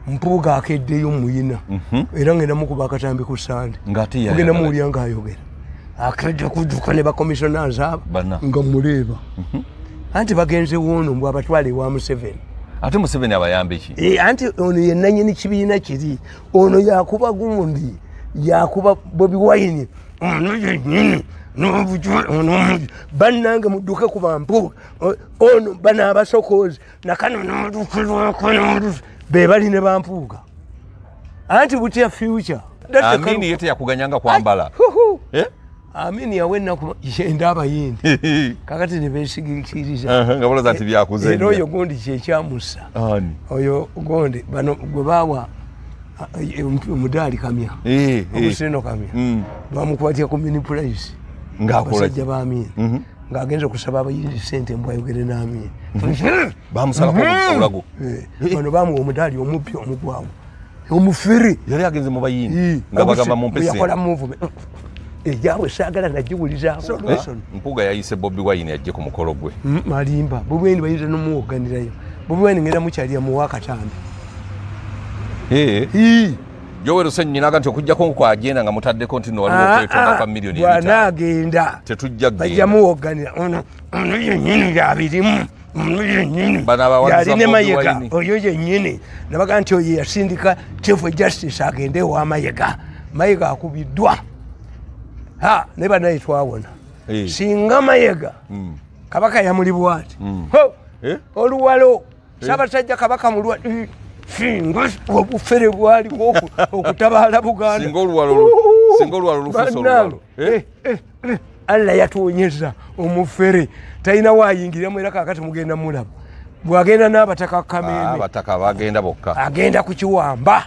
Mpuuga akeddeyo muyina. Era ngenda mukuba akatambi ku Sande. Ngenda muwulira ng'ayogera. Akedde kudduka ne bakomissioners abo nga muleeba. Anti bagenze woono mbw abatwale ewa Museveni. Ate Museveni abayambe ki? Anti ono ye nannyini kibiina kiri. Ono yakuba gundi, yakuba Bobi Wine. Ono yennyini. Bannange mudduke ku bampuuga. Ono bano abasokozi nakano be bali ne bampuuga. Anti butya future. Amini yete yakuganyanga kwambala. Amini yawe ennaku yenda abayindi. Kakati ne beesigikiriza. Nga balaza nti byakuze. Era oyo gundi kyekyamussa. Oyo gundi bano gwe baawa omudaali Kamya. Omuseno Kamya. Bamukwatira ku mini price. Ng'akola ba Amini. Ng'agenze okusaba abayindi ssente mbw ayogere n'Amini. Bamusalako obulago. Bano bamuwa omudaali omupya omugwawo. Omufere. Yali agenze mu bayindi. Nga bagamba mumpe ssente. Yakola movement. Ejabwe saagala nagiwulizaako. Mpuuga yayise Bobi Wine ajje ku mukolo gwe. Malimba. Bobi Wine bayinza n'omuwoganirayo. Bobi Wine ngenda mukyalira muwa akatambi. Yoweri Ssenyonyi n'agamba nti okuggyako kwagenda nga mutaddeko nti nno waliwo okwetonda kwa miliyoni 5. Bw'anaagenda tetujja kugenda. Bajja muwoganira. Ono yennyini yabirimu. Ono yennyini. Bano abawagizi Yali ne ba Bobi Mayiga. Wine. Oyo yennyini. Nabaga nti oyo yasindika Chief Justice agende ewa Mayiga. Mayiga akubiddwa. Ne banaye twawona. Singa Mayiga Kabaka yamuli bw'ati. Oluwalo Ssaabasajja Kabaka mulwa. Singa obufere bwaliko okutabaala Buganda. Singa oluwalo lufuuse oluwalo. Allah yatuwonyeza omufere. Talina waayingiramu era kaakati mugenda mulaba. Bw'agenda n'abataka Kameme. Abataka bagenda bokka. Agenda kukiwamba.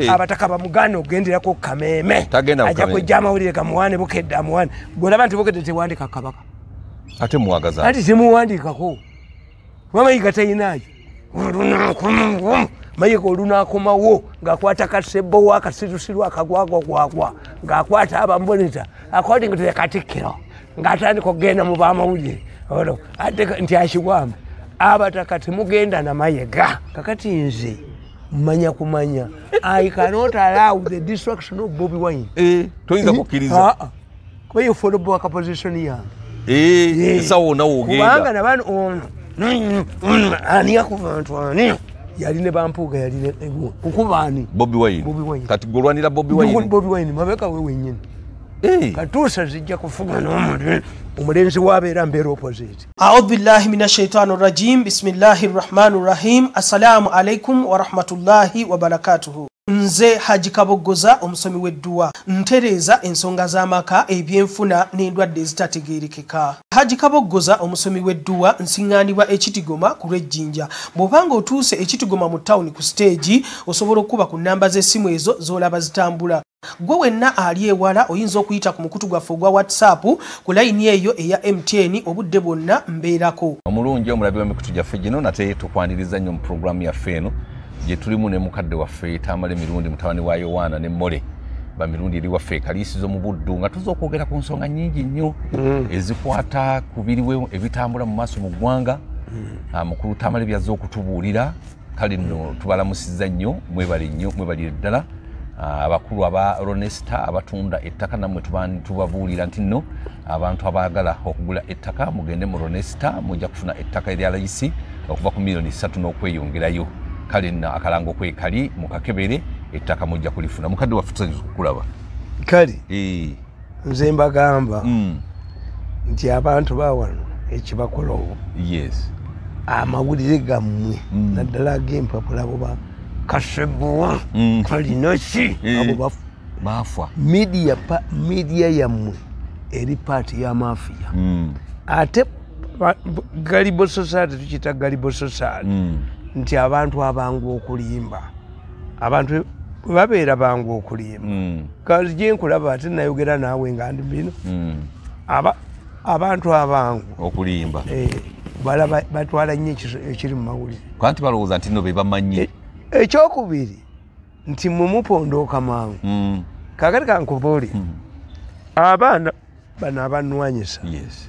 Abataka bamugana okugenderako Kameme. Ajja kujja amawulire gamuwane Bukedde amuwane. Bw'olaba nti Bukedde tewandika Kabaka. Ate muwagaza. Ate temuwandiikako. Kuba Mayiga talinayo. Mayiga olunaakomawo ng'akwata kasebbowa akasirusiru akagwagwagwagwa ng'akwata abamboneza according to the Katikkiro ng'atandika okugenda mu bamawulire olwo ate nti akiwambe. Abataka temugenda na Mayiga. Kakati nze mmanya kumanya. I cannot allow the destruction of Bobi Wine. Toyinza kukkiriza. Kuba yo follow back position yange. Esawo nawo ogenda. Kubanga nabano ono ani akuva abantu ani yali ne bampuuga yali ne kukuba ani Bobi Wine. Bobi Wine. Kati golwanira Bobi Wine. Bobi Wine mabeka we wennyini. Katuusa zijja kufuga n'omulenzi wabeera mbeera opposite. A'udhu billahi minash shaitani rajim. Bismillahir rahmanir rahim. Assalamu alaikum wa rahmatullahi wa barakatuhu. Nze Haji Kaboggoza omusomi w'edduwa ntereeza ensonga z'amaka ebyenfuna n'endwadde ezitategeerekeka. Haji Kaboggoza omusomi w'edduwa nsiŋŋaanibwa Ekitigoma ku lw'Ejjinja. Bw'obanga otuuse Ekitigoma mu tawuni ku siteegi osobola okuba ku nnamba z'essimu ezo z'olaba zitambula. Gwe wenna ali ewala oyinza okuyita ku mukutu gwaffe ogwa WhatsApp ku layini eyo eya MTN obudde bwonna mbeerako. Omulungi omulabi w'emikutu gyaffe gino nate tukwaniriza nnyo mu pulogulaamu yaffe eno gye tulimu ne mukadde waffe Tamale Mirundi mutabani wa Yowaana ne Mmole Bamirundi eri waffe ekaliisizo mu Buddu nga tuzza okwogera ku nsonga nnyingi nnyo ezikwata ku biriwo ebitambula mu maaso mu ggwanga. Mukulu Tamale byazze okutubuulira kale nno tubalamusizza nnyo mwebale nnyo mwebalire ddala. Abakulu aba Ronesta abatunda ettaka nammwe tubabuulira nti nno abantu abaagala okugula ettaka mugende mu Ronesta mujja kufuna ettaka erya layisi okuva ku miliyoni 3 n'okweyongerayo. Kale nno akalango kwekali mukakebere ettaka mujja kulifuna. Mukadde waffe tusanyusa okukulaba. Kale nze mbagamba nti abantu bawano ekibakola obwo. Yes. Amawulire gammwe naddala ag'empapula bo ba Kasebowa kalinoki abo bafa. Media yammwe eri paati ya mafia. Ate Galibo Society tukiyita Galibo Society nti abantu abangu okulimba. Abantu babeera bangu okulimba. Kazi gye nkulaba ate nayogera naawe nga ndi bino. Abantu abangu okulimba. Balaba batwala nnyo ekiri mu mawulire. Kanti balowooza nti nno be bamanyi. Ekyokubiri nti mumupondooka mangu. Kaakati kankubuulire. Abaana bano abanwanyisa.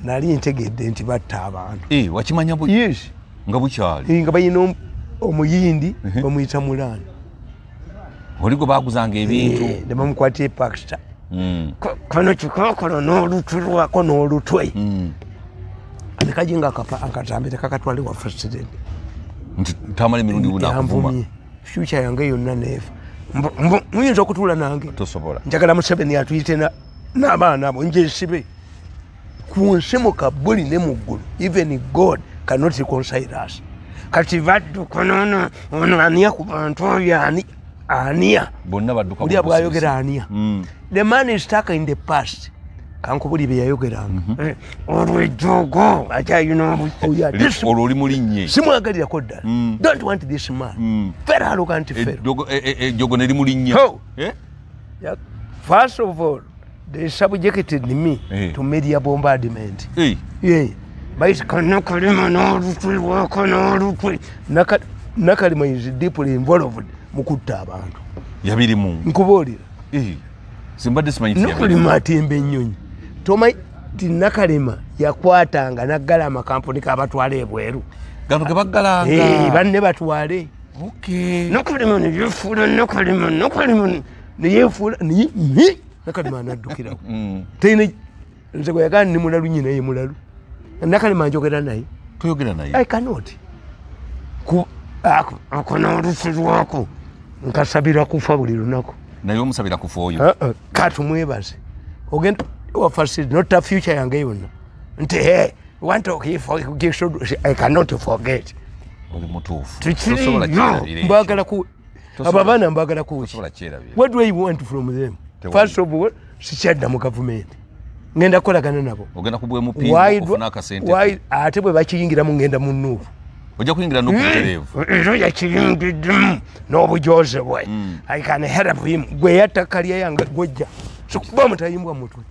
Nali ntegedde nti batta abantu. Wakimanya nga bukyali. Nga balina Omuyindi bamuyita Mulani. Oliko baguzanga ebintu. Ne bamukwata e Pakistan. Kano kikokolo n'olutulwako n'olutwe. Nekajinga akatambi kakatwale wa president. Nti Tamale Mirundi unakuvuma. Future yange yonna nefa. Muyinza okutuula nange. Tosobola. Njagala Museveni atuyite n'abaana abo nje nsibe. Ku nsi mu kabuli ne mu ggulu. Even God cannot reconcile us. Kati badduka nono ono aniya ku bantu oyo ani aniya. Bonna badduka. Buli bwayogera aniya. The man is stuck in the past. Kankubuli bye yayogeranga. Olw'ejjoogo akyayina olwo oli mulinnye. Simwagalirako ddala. Don't want this man. Very arrogant fellow. Ejjoogo ne limulinnya. First of all, they subjected me to media bombardment. Yeah. Bayita Nakalema n'olutwe lwako n'olutwe. Nakalema is deeply involved mu kutta abantu. Yabirimu. Nkubuulira. Simbadde simanyi nti Nakalema atemba ennyonyi. Tomanyi nti Nakalema yakwatanga n'aggala amakampuni k'abatwala ebweru. Gano ge baggalanga. Banne batwale. Okay. Nakalema ne yeefuula Nakalema Nakalema ne yeefuula Nakalema anaddukirawo. Teyina nze gwe yagamba ndi mulalu nnyina ye mulalu. Nakalema njogera naye. Toyogera naye? I cannot. Ako n'olufu lwako nkasabira kufa buli lunaku. Naye omusabira kufa oyo? Katumwebaze. Ogenda wa facility not a future yange yonna. Nti hey, want to forgive, I cannot forget. Oli mutuufu. Tosobola kyerabira. Mbagala ku abo abaana mbagala ku. Tosobola kyerabira. What do you want from them? First of all, sikyadda mu gavumenti. Ngenda kukolagana nabo. Ogenda kubwa MP ofuna akasente. Ate bwe bakiyingiramu ngenda mu NUP. Ojja kuyingira NUP butereevu. Era yakiyingiddemu n'obujoze bwe. I can help him. Gwe yatta kalya yange gwejja. Sikuba mutayimbwa mutwe.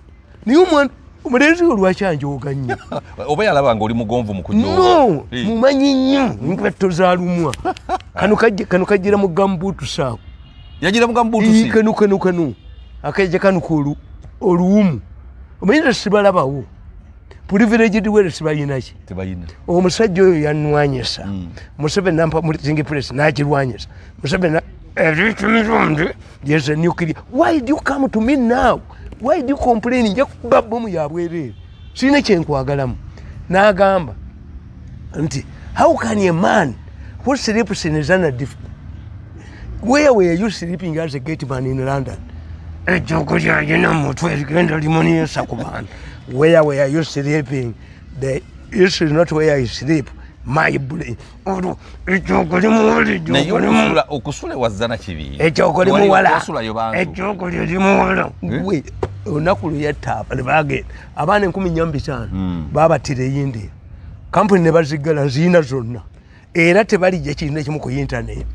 Naye omwana omulenzi oyo lwaki anjooga nnyo? Oba yalaba ng'oli mugonvu mu kujooga. No, mumanyi nnyo. Engatto zaalumwa. Kano kajjira mu gambuutusi ako. Yagira mu gambuutusi? Kano. Akajja kano oluwumu. Omanyi nze sibalabawo. Privileged wealth sibalina ki? Tebalina. Omusajja oyo yannwanyisa. Museveni nampa meeting place n'agirwanyisa. Museveni every there's a nuclear. Why do you come to me now? Why do you complain? Nja kuba bbomu ya bwereere. Sirina kye nkwagalamu. N'agamba nti how can a man who sleeps in Zana where were you sleeping as a gate man in London? Ejjoogo lyalina mutwe ligenda limuniisa ku bantu. Where were you sleeping? The issue is not where I sleep. My brain. Olwo ejjoogo limuwala ejjoogo limuwala. Okusula wazzana kibi. Ejjoogo limuwala. Ejjoogo lye limuwala. Gwe olunaku lwe yatta bagenda abaana 4500 babattira e India. Kampuni ne baziggala ziyina zonna. Era tebalijja kintu ekimu ku internet.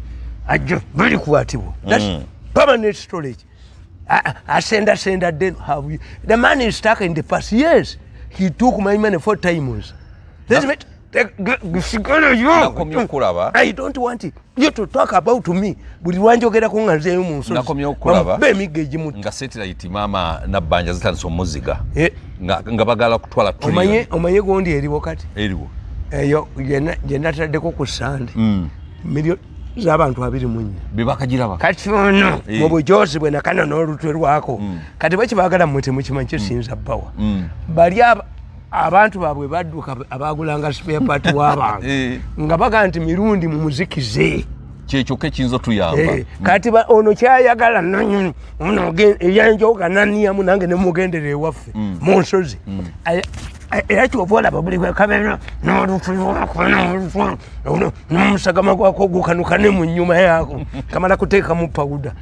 Ajjo balikwatibwa. That's permanent storage. Asenda then have you. The man is stuck in the past. Yes, he took my money 4 times. Let's meet. I don't want it. You to talk about to me. Buli lwanjogera ko nga nzeeyo mu nsozi. Nakomye okulaba. Nga satellite mama Nabbanja zitandise omuziga. Nga bagala kutwala trillion. Omanye gondi eriwo kati. Eriwo. Eyo gye nataddeko ku Sande. Million z'abantu 24. Bebakagiraba. Kati ono mu bujozi bwe nakano n'olutwe lwako. Kati bwe kibaagala mmwe temukimanyi kisinza bbawa. Bali abantu baabwe badduka abaagulanga spare part w'abantu. Nga baga nti Mirundi mumuzikize. Kyekyo ekiyinza otuyamba. Kati ono kyayagala nanyini ono eyanjoga naniyamu nange ne mugendera ewaffe mu nsozi. Era kyova olaba buli bwe kabeera n'olutwe lwako n'olutwe n'omusagama gwako gukanuka ne mu nnyuma yaako kamala kuteekamu pawuda.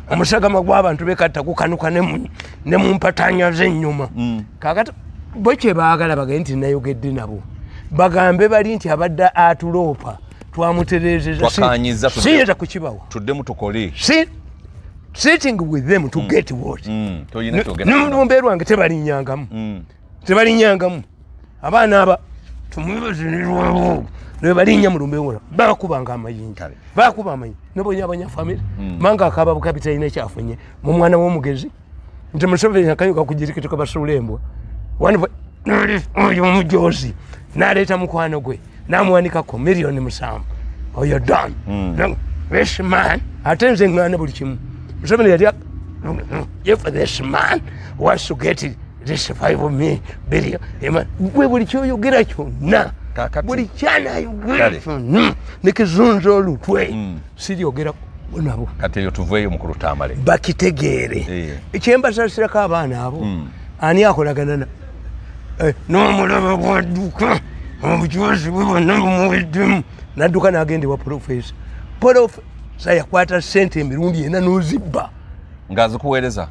Omusagama gw'abantu bekatta gukanuka ne mu mpatanya z'ennyuma. Kaakati bo kye baagala bagende nti nayogedde nabo. Bagambe bali nti abadde atuloopa twamutereezezza. Siyinza kukibawa. Tuddemu tukole. Sitting with them to get what? N'olumbe lwange tebalinyangamu. Tebalinyangamu. Abaana aba tumwebazinirwawo ne balinnya mu lumbe wona bakubanga amayinja. Bakuba amayinja. Nobonyabonya family. Manga akaba bukabi talina kyafunye mu mwana w'omugezi. Nti Museveni akanyuka kugirikituka basuula embwa. Oyo omujozi n'aleeta mukwano gwe n'amuwanikako 7 million. Oyo done. This man ate nze ŋŋaana buli kimu. Museveni yali if this man wants to get this 5 billion, gwe buli kyoyogera kyonna, buli kyanayogera kyonna nekizunza olutwe, siryogera nabo. Kati eyo tuveeyo mukulu Tamale, bakitegeere. Ekyembasasirako abaana abo, ani akolagana n'omulaba bwadduka obujuzi bwe bwonna bumuweddemu, nadduka n'agenda ewa Profesa. Profesa yakwata ssente emirundi ena n'ozibba ng'azikuweereza,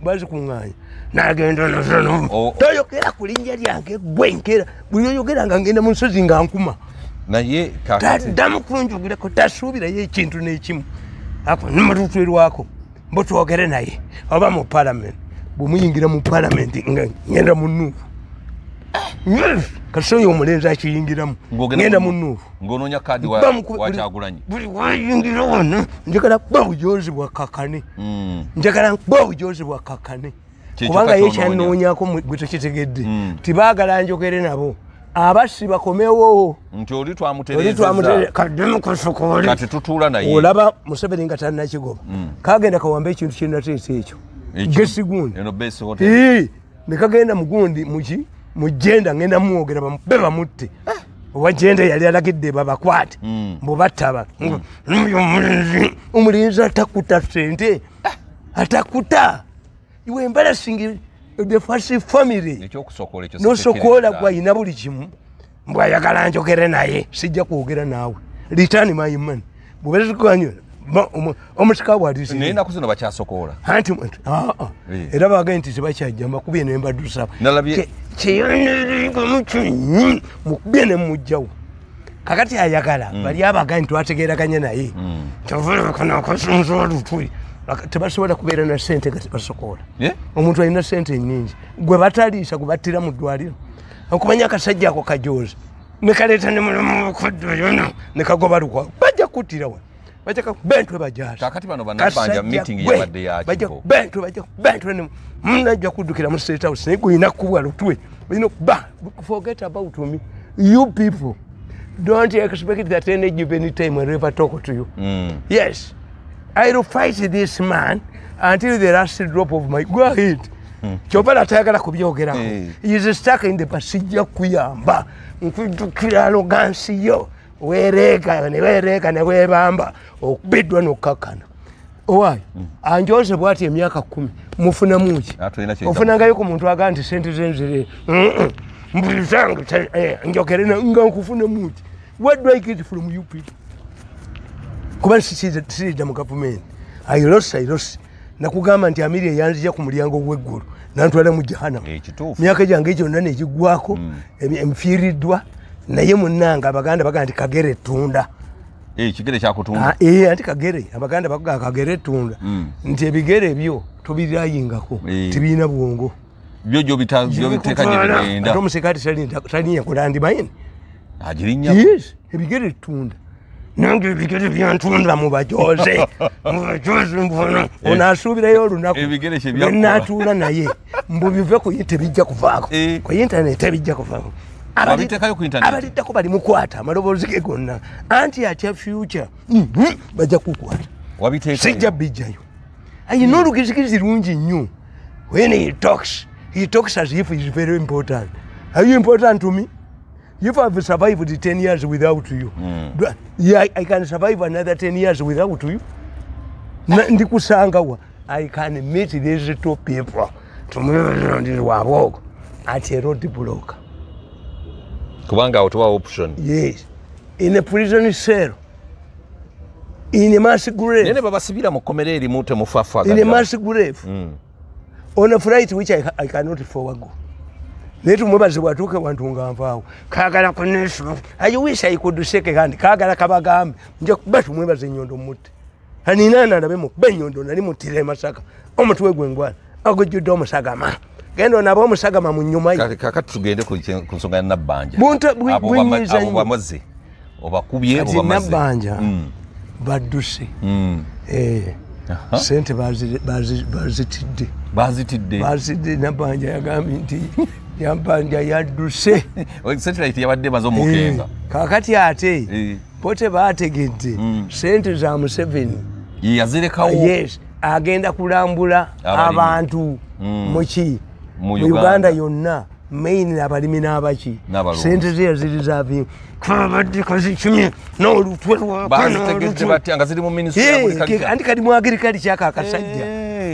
bazikuŋŋaanya n'agenda nazo. Toyogera ku linnya lyange gwe nkera, buli oyogera nga ngenda mu nsozi nga nkuma. Naye taddamu kunjogerako, tasuubirayo ekintu n'ekimu. Nimututwirwako mbu twogere naye oba mu palamenti. Bwe muyingira mu palamenti nga ngenda mu nnuufu. Kasi oyo omulenzi akiyingiramu, ngenda mu nnuufu. Ng'onoonya kaadi wa Kyagulanyi. Buli wayingira wonna njagala kuba bujozi bwa kakane, njagala kuba bujozi bwa kakane, kubanga ye kyanoonyako gwe tokitegedde. Tibaagala njogere nabo, abassi bakomewo. Nti oli twamutereezezza, kaddemu kusokoole, kati tutuula naye. Olaba Museveni nga tannakigoba, kagenda kawambe ekintu kye nateesa ekyo gesi gundi ne kagenda mugundi muki mugenda ngenda mwogera bamube bamutte. Owa genda yali alagidde babakwate mbu battaba. Omulenzi atakuta ssente, atakuta. You were embarrassing the first family. N'osokoola gw'alina buli kimu, mbu ayagala njogere naye, sijja kwogera naawe. Return my money. Bw'obezikwanyo omusika bw'alisi. Naye ennaku zino bakyasokoola. Anti era bagambye nti tebakyajja, mbakubye ne mbadusa. Kyeyonerekamu kyonyi mukubye ne mmuggyawo. Kakati ayagala bali abagambye nti twategeeraganye naye. Kyova kano akasunza olutwe. Tebasobola kubeera na ssente nga tebasokoola. Omuntu alina ssente nnyingi gwe bataliisa, gwe battira mu ddwaliro. Okumanya akasajja ako kajoozi ne kaleeta ne mulimu okuddayo ne kagoba lukwago, bajja kuttira wano. Bajja kubentwe bajaasa. Kakati bano bannabanja meeting yabadde ya kifo. Bajja kubentwe, bajja kubentwe, munajja kuddukira mu State House naye gulina kukubwa lutwe. Olina okuba, forget about me. You people don't expect that any given time I ever talk to you. Yes. I will fight this man until the last drop of my... Go ahead. Kyova atayagala kubyogerako. He is stuck in the pasijja kuyamba. Nkujjukira arrogance yo. Weereka ne weereka ne weebamba okubiddwa n'okkakkana. Owaayi, anjoze bw'ati emyaka 10 mufunamu ki? Ofunangayo ku muntu agamba nti ssente ze nzire. Mbulizange njogere nga nkufunamu ki? What do I get from you people? Kuba siridda mu gavumenti. I lost. Nakugamba nti Amiri yanzija ku mulyango gw'eggulu nantwala mu Jahannam. Myaka gyange gyonna negiggwako, nfiiriddwa. Naye munnange Abaganda bagamba nti kagere ettunda. Ekigere kyakutunda. Anti kagere, Abaganda bagamba kagere ettunda. Nti ebigere ebyo tobirayingako, tebirina bwongo. Byo gy'obiteeka gye bigenda. Ate omusirikale talinnya ku landmine. Agirinnyako. Yes, ebigere ettunda. Nange ebigere byantunda mubajoze. Mubajoze mbona. Ono asuubirayo olunaku. Ebigere kye byakola. Naatuula naye. Mbu bive ku tebijja kuvaako. Ku internet tebijja kuvaako. Ababiteekayo ku internet. Abaliddako bali mukwata amaloboozi ge gonna. Anti atya future. Bajja kukwata. Wabiteekayo. Sijja bijjayo. Ayina olugezigezi lungi nnyo. When he talks as if he is very important. Are you important to me? If I've survived 10 years without you, yeah, I can survive another 10 years without you. Ndikusanga, I can meet these two people. Tumwe at a road block. Kubanga otuwa option. Yes. In a prison cell. In a mass grave. Nene babasibira mu kkomera erimu temufafa. In a mass grave. On a flight which I cannot forego. Naye tumwebaze bw'atuuka wantu nga nvaawo. Kaagala kuneesuba. I wish I could shake a hand. Kaagala kabagambe. Nja kuba tumwebaze ennyondo mutte. Aninaana alabe mukuba ennyondo nali muttira e Masaka. Omutwe gwe ngwana. Agujjudde omusagama. Genda onabe omusagama mu nnyuma ye. Kaakati tugende ku nsonga ya Nabbanja. Bunyiiza nnyo. Abo bamaze. Obakubye Kati obamaze. Nabbanja badduse. Ssente bazitidde. Bazitidde. Bazitidde. Nabbanja yagambye nti Nabbanja yadduse. Satellite yabadde emaze omukenga. Kaakati ate Bo tebategedde sente za Museveni yazirekawo. Yes, agenda kulambula abantu muki mu Uganda yonna, main abalimi n'abaki, sente ze yazirizavinga kabadde kazikimye n'olutwe lwabazitegedde batya nga ziri mu ministry ya agriculture. Anti kali mu agriculture aka akasajja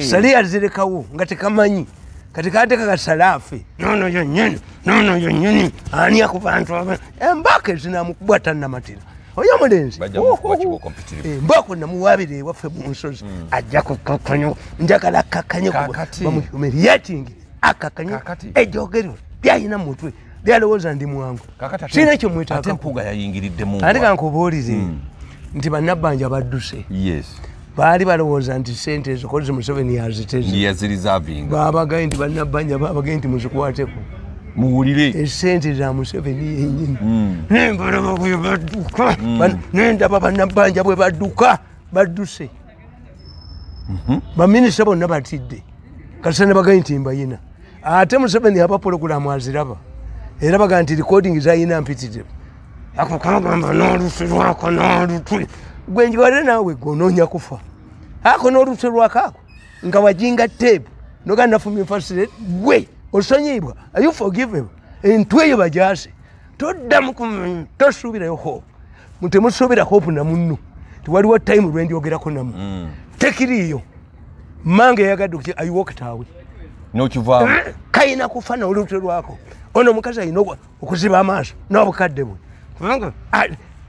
sali yazirekawo nga tekamanyi kati kateka kasalaafe nono yonnyini nono yonnyini ani akubantu embaka ezinamukuba tannamatira oyo omulenzi mbako namuwabire ewaffe mu nsozi ajja kukakkanyo njagala akakkanyo bamuhumiliating akakkanyo ejogero lyalina mutwe lyalowooza ndi mwangu sirina kyomwetaaga. Ate Mpuuga yayingiriddemu ate kankubuulize nti bannabbanja badduse. Baali balowooza nti sente ezo kozi Museveni yaziteze yazirizavinga, babagaye nti bannabbanja babagaye nti muzikwateko muwulire esente za Museveni yennyini. Nembalaba bwe badduka, nendaba bannabbanja bwe badduka badduse. Baminisita bonna batidde kasita ne bagaye nti mbayina. Ate Museveni aba pologulamu aziraba era baga nti recording zayina mpitirivu ako kagamba n'olutwe lwako n'olutwe gwe njwale naawe gw'onoonya kufa ako n'olutwe lwako ako nga wajinga teepu noga nafumye fasire gwe osonyibwa, are you forgiven? Entwe eyo bagyase toddamu tosuubirayo hope, temusuubira hope na munno tiwaliwo time lwe ndyogerako nammwe tekiriiyo. Mange yagadde ayiwokitaawe n'okivaamu kayina kufa n'olutwe lwako. Ono omukazi alina okuziba amaaso n'obukadde bwe kubanga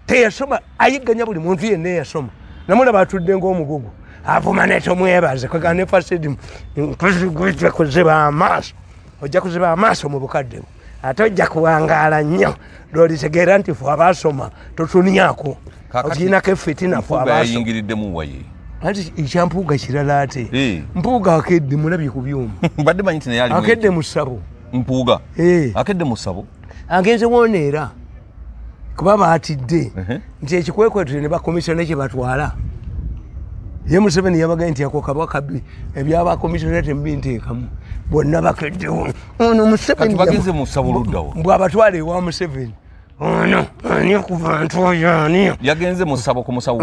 teyasoma, ayigganya buli muntu yenna eyasoma. Namulaba atudde ng'omugugu avuma netomwebaze kwegamba ne fasidi nkozigujja kuziba amaaso, ojja kuziba amaaso mu bukadde bwe ate ojja kuwangaala nnyo lwolitegeera nti fe abaasoma totunyako okiinako effitina fe abaasoma. Yayingiriddemu waye anti ekya Mpuuga kirala ate Mpuuga akedde mulabye ku byuma mbadde manyi nti naye ali akedde mu ssabo. Mpuuga akedde mu ssabo agenze wona era kuba baatidde nti ekikwekweto ne bakomisona kye batwala. Ye Museveni yabagaye nti ako kaba kabi ebyabakomisona tembinteekamu bonna bakeddewo. Ono Museveni bagenze mu ssabo luddawo mbw abatwala ewa Museveni ono ani ku bantu oyo ani yagenze mu ssabo ku musawo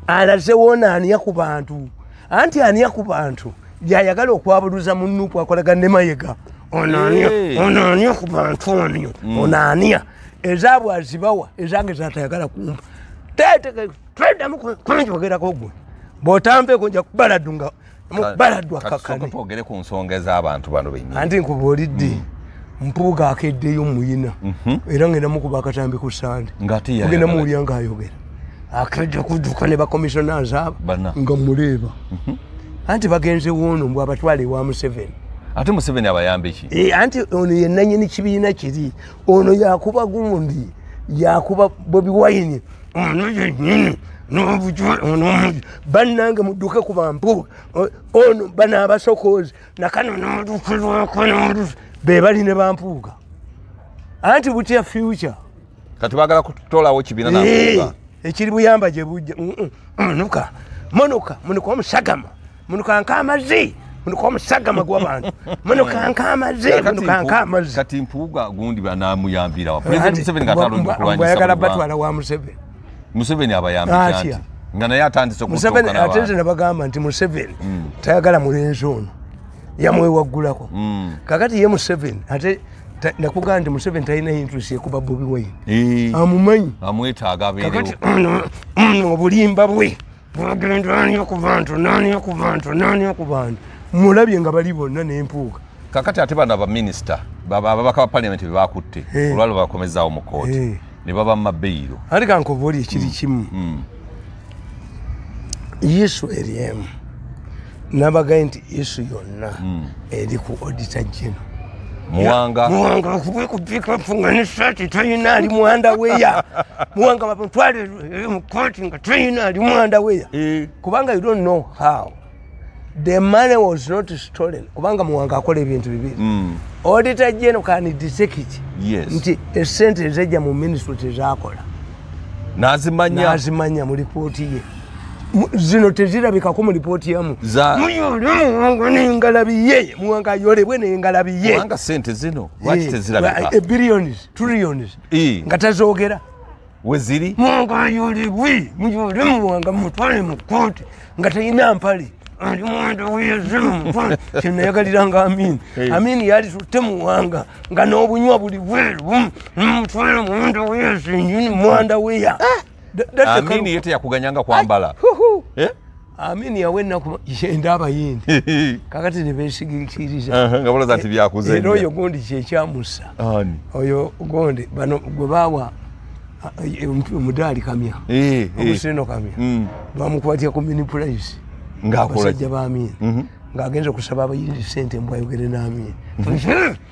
alaze wona ani ku bantu anti ani ku bantu yayagala okwabuluza mu nnupu akolagana ne Mayiga. Ono ani ono ani ku bantu ono ono ani ezaabwe azibawa ezange zatayagala kumpa teddamu kunjogerako gwe bw'otampeeko nja kubaladdu mubaladdu akakkane. Twogere ku nsonga ez'abantu bano bennyini. Anti nkubuulidde Mpuuga akeddeyo muyina era ngenda mukuba akatambi ku Sande mugenda muwulira ng'ayogera akedde kudduka ne bakomisonaazi abo nga muleeba. Anti bagenze woono mbw abatwala ewa Museveni. Ate Museveni abayambe ki? Anti ono ye nannyini kibiina kiri, ono yakuba gundi, yakuba Bobi Wine, ono yennyini bannange mudduke ku bampuuga ono bano abasokoozi nakano n'olutwe lwako n'olutwe be bali ne bampuuga. Anti butya future kati baagala kutolawo kibiina na Mpuuga ekiri buyamba gye bujja. Munuka munuka munuka omusagama munuka nk'amazzi munuka omusagama gw'abantu munuka nk'amazzi munuka nk'amazzi. Kati Mpuuga gundi banamuyambira wa President Museveni nga atalonda kulwanyisa ayagala batwala wa Museveni. Museveni abayambi anti nga naye atandise okutuuka Museveni ate nze nabagamba nti Museveni tayagala mulenzi ono yamwewaggulako. Kakati ye Museveni ate nakugamba nti Museveni talina interest ekuba Bobi Wine amumanyi amwetaaga abeerewo. Kakati obulimba bwe bwagenda ani ku bantu nani ku bantu nani ku bantu mulabye nga bali bonna n'empuuga. Kakati ate bano abaminisita ababaka ba parliament be bakutte olwalo bakomezaawo mu kooti ne baba mu mabeiro. Ate kankubuulire kiri kimu Yesu eriemu nabagaye nti Yesu yonna eri ku Auditor General Muwanga Muwanga akubwe ku pick-up nga n'essaati talina ali muwanda weya Muwanga bamutwale mu kooti nga talina ali muwanda weya kubanga you don't know how the money was not stolen kubanga Muwanga akola ebintu bibiri. Auditor General can detect nti esente ezajja mu ministry tezakola nazimanya mu lipooti ye zino tezirabikako mu lipooti yamu muyole n'engalabi ye Muwanga ayolebwe n'engalabi ye Muwanga sente zino lwaki tezirabika billions trillions nga tazoogera. Weziri Muwanga yulibwi mujule Muwanga mutwale mu kkooti nga talina mpale ali mwanda wezimu kyenayagaliranga Amini. Amini yali tutte Muwanga nga n'obunywa buli bweru mutwale mwanda wezimu mwanda weya. Amini yete yakuganyanga kwambala. Amini yawe ennaku yenda Abayindi kakati ne beesigikiriza nga balaza nti byakuze. Era oyo gundi kyekyamusa oyo gundi bano gwe bawa omudaali Kamya Agustino Kamya bamukwatya ku mini price ng'akola ba Amini ng'agenza okusaba Abayindi ssente mbw ayogere n'Amini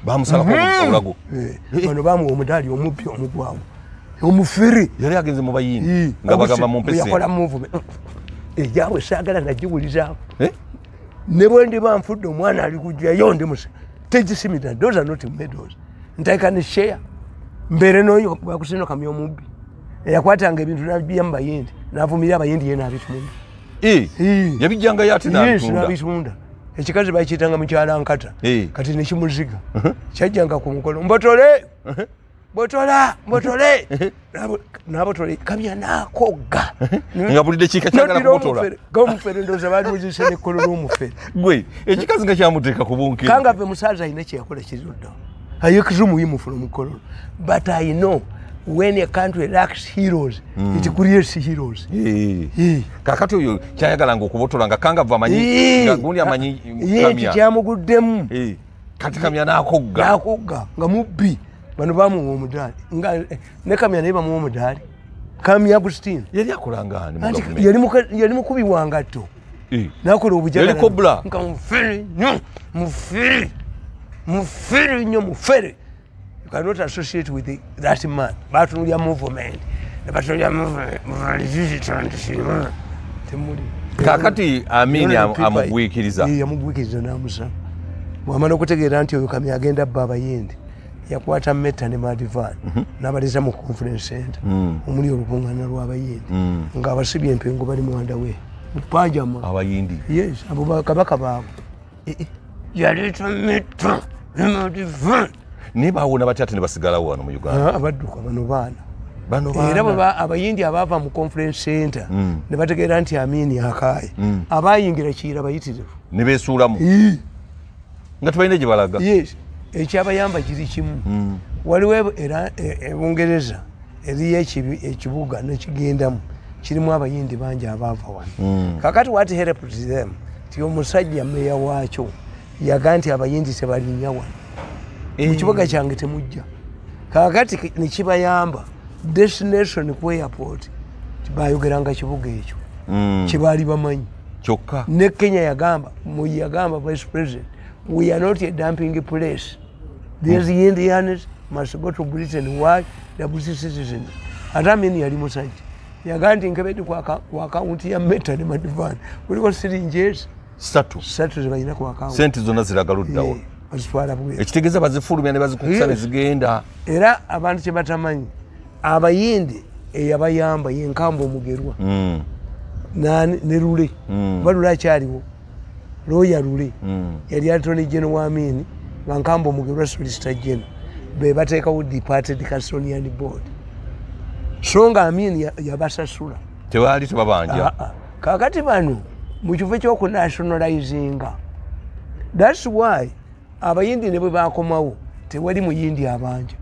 bamusalako obulago. Bano bamuwa omudaali omupya omugwawo omufere yali agenze mu Bayindi nga bagamba mumpe ssente yakola movement ejabwe saagala nagiwulizaako ne bwe ndiba nfudde omwana ali kujjayo ndi musa tegisimira. Those are not medals. Nti I can share mbeere n'oyo Agustino Kamya omubbi eyakwatanga ebintu n'abibya mu Bayindi n'avumirira Abayindi ye n'abitunda. Yabijjangayo ate n'abitunda. Ekikazi bakiyitanga mukyala Nkata kati nekimuziga kyajjanga ku mukolo mbotole botola mbotole nabotole Kamya n'akogga nga buli ddakiika kyagala kubotola gomufere ndowooza baali muzise n'ekkolo l'omufere gwe ekikazi nga kyamuteeka ku bunkenke. Kangave musaza alina kye yakola kiriruddawo ayekizumuyimu from Kololo. But I know when a country lacks heroes, it creates heroes. Kakati oyo kyayagalanga okubotola nga Kangave amanyi nga gundi amanyi Kamya kyamuguddemu kati Kamya n'akogga n'akogga nga mubbi. Bano bamuwa omudaali nga ne Kamya naye bamuwa omudaali. Kamya Agustino yali akolanga ani mu gavumenti? Yali mukubi wa ngatto n'akola obujagala yali kobula nga mufere nnyo mufere mufere nnyo mufere. You cannot associate with that man. Batunulya movement ne batunulya movement temuli. Kakati Amini amugwikiriza yamugwikiriza n'amusaba bw'amala okutegeera nti oyo Kamya agenda abba Abayindi yakwata Meta ne Madivan n'abaleeta mu conference center omuli olukuŋŋaana lw'Abayindi ng'abasibye empengo bali mwanda we mu pajama Abayindi. Yes, abo kabaka baabwe yaleeta Meta ne Madivan naye baawona batya ate ne basigalawo wano mu Uganda? Abadduka bano baana era Abayindi abaava mu conference center ne bategeera nti Amini akaaye abayingira Kiira bayitirivu ne beesuulamu nga tebalina gye balaga. Yes, ekyabayamba kiri kimu. Waliwo era e Bungereza eriyo ekibuga nekigendamu kirimu Abayindi bangi abaava wano. Kakati what helped them ti omusajja meya waakyo yaga nti Abayindi tebalinnya wano mu kibuga kyange temujja. Kakati nekibayamba destination ku airport bayogeranga kibuga ekyo kyebaali bamanyi kyokka. Ne Kenya yagamba yagamba vice president, we are not a dumping place. These Indians must go to Britain. Why? The British citizens. Ate Amini yali musajja yagaa nti nkebedde ku akawunti ya Meta ne Madivan kuliko siringi ssatu ze balina ku akawunti. Sente zonna ziraga luddawa bazitwala bweru. Ekitegeeza bazifulumya ne bazikukusa ne zigenda. Era abantu kye batamanyi Abayindi eyabayamba ye Nkambo Omugerwa ne Lule oba Lule akyaliwo Lawyer Lule yali Attorney General wa Amini nga Nkambo Omugerwa Solicitor General be bateekawo Departed Custodian Board. So nga Amini yabasasula tebaali tebabanja. Kakati bano mu kifo ky'okunationalizinga that's why Abayindi ne bwe bakomawo tewali Muyindi abanja.